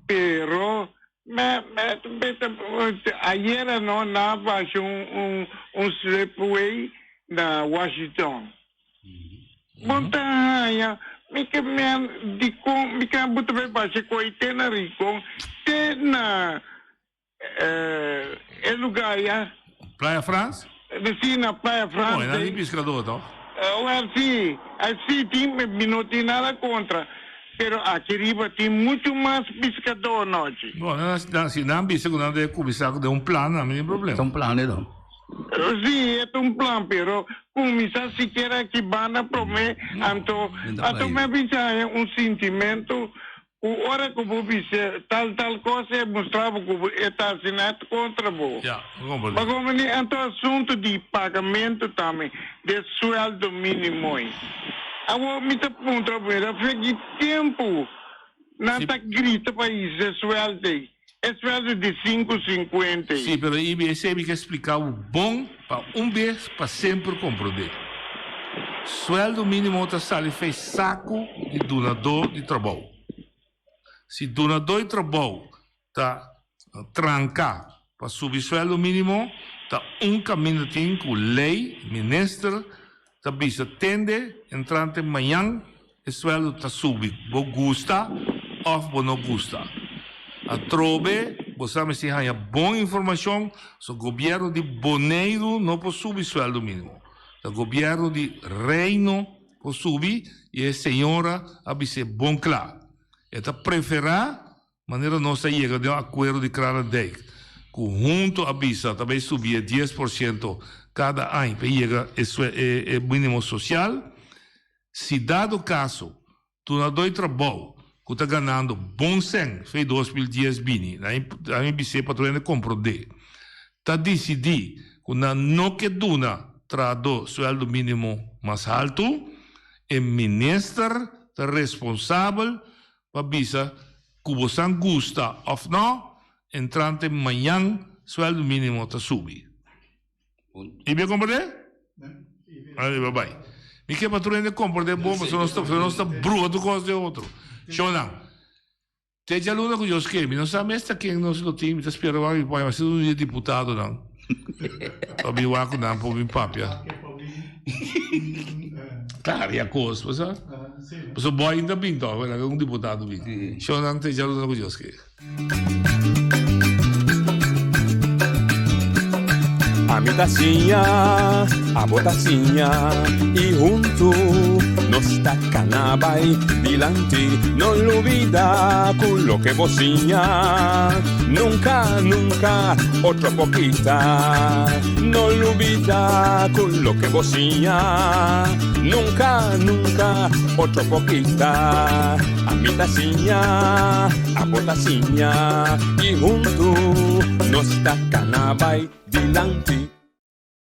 pero me, me, me ta, ayera no nan a basha un, un, un slipway na Washington. Bon ta haña mi ke men dikon mi ke bo ta bai basha koi te na Rincon te na e lugar ya. Playa Frans? Si na Playa Frans. Oh, e nan di piskadó toch? Wel si, si tin mi no tin nada kontra pero aki riba tin muchu mas piskadó nochi. Bon, si nan bisa ku nan debe kuminsá den un plan nan mi tin problema. Ta un plan e don. Sí, e ta un plan, pero cuminsa sikiera aki banda prome, anto anto mi a bisa haña un sintimento cu ora cu bo bisa tal tal cos e mustra bo cu bo e ta haci net contra bo. Ja, mi comprende. Bo comprende? Anto asunto di pagamento tambe, de sueldo minimo ei. Awor mi ta puntra bo, mira, fe ki tempo Nan ta grita pa hisa e sueldo ei, e sueldo di sinku sinkuenta ei. Sí, pero Ibi, esei mi ke splika bo bon pa un bes pa semper komprondé. Sueldo mínimo ta sali fei saku di dunadó di trabou. Si dunadó di trabou ta tranka pa subi sueldo mínimo, ta un kaminda tin ku lei, minister ta bisa tende entrante mañan e sueldo ta subi, bo gusta òf bo no gusta. Atrobe bo sa mester haña bon informashon, so gobièrnu di Boneiru no por subi sueldo mínimo, ta gobièrnu di Reino por subi i e señora a bis'é bon kla. E ta preferá Manera nos a yega den un akuerdo di Kralendijk ku huntu a bisa ta bai subi e 10% kada aña pa yega e e minimo sosial. Si dado kaso dunadó di trabou ku ta ganando bon sèn fe 2010 bini, nan mi bis'é pa tur hende komprondé, ta disidí ku nan no ke duna trahadó suèldo mínimo mas haltu, e minister ta responsabel Pa bisa ku bo san gusta òf nò, entrante mañan suèldu mínimo ta subi. I mi a komprendé? Ale, bye bye. Mi ke pa tur hende komport'é bon, pasobra nos ta, nos ta bruha tur kos den otro. Shownan. Te djaluna ku Dios ke, mi no sa mes ta ken nos lo tin, mi ta spera wak mi por haña un di e diputadonan pa bin wak ku nan por bin papia. Klaria kos, bo sa? Pasobra bo ainda bin tòg, laga un diputado bin. Shownan te djaluna ku Dios ke. Ami ta siña, abo ta siña y huntu nos ta cana bay dilanti. No lubida cu loke bo siña nunca, nunca otro por kita. No lubida cu loke bo siña nunca, nunca otro por kita. Ami ta siña, abo ta siña y huntu nos ta cana bay dilanti.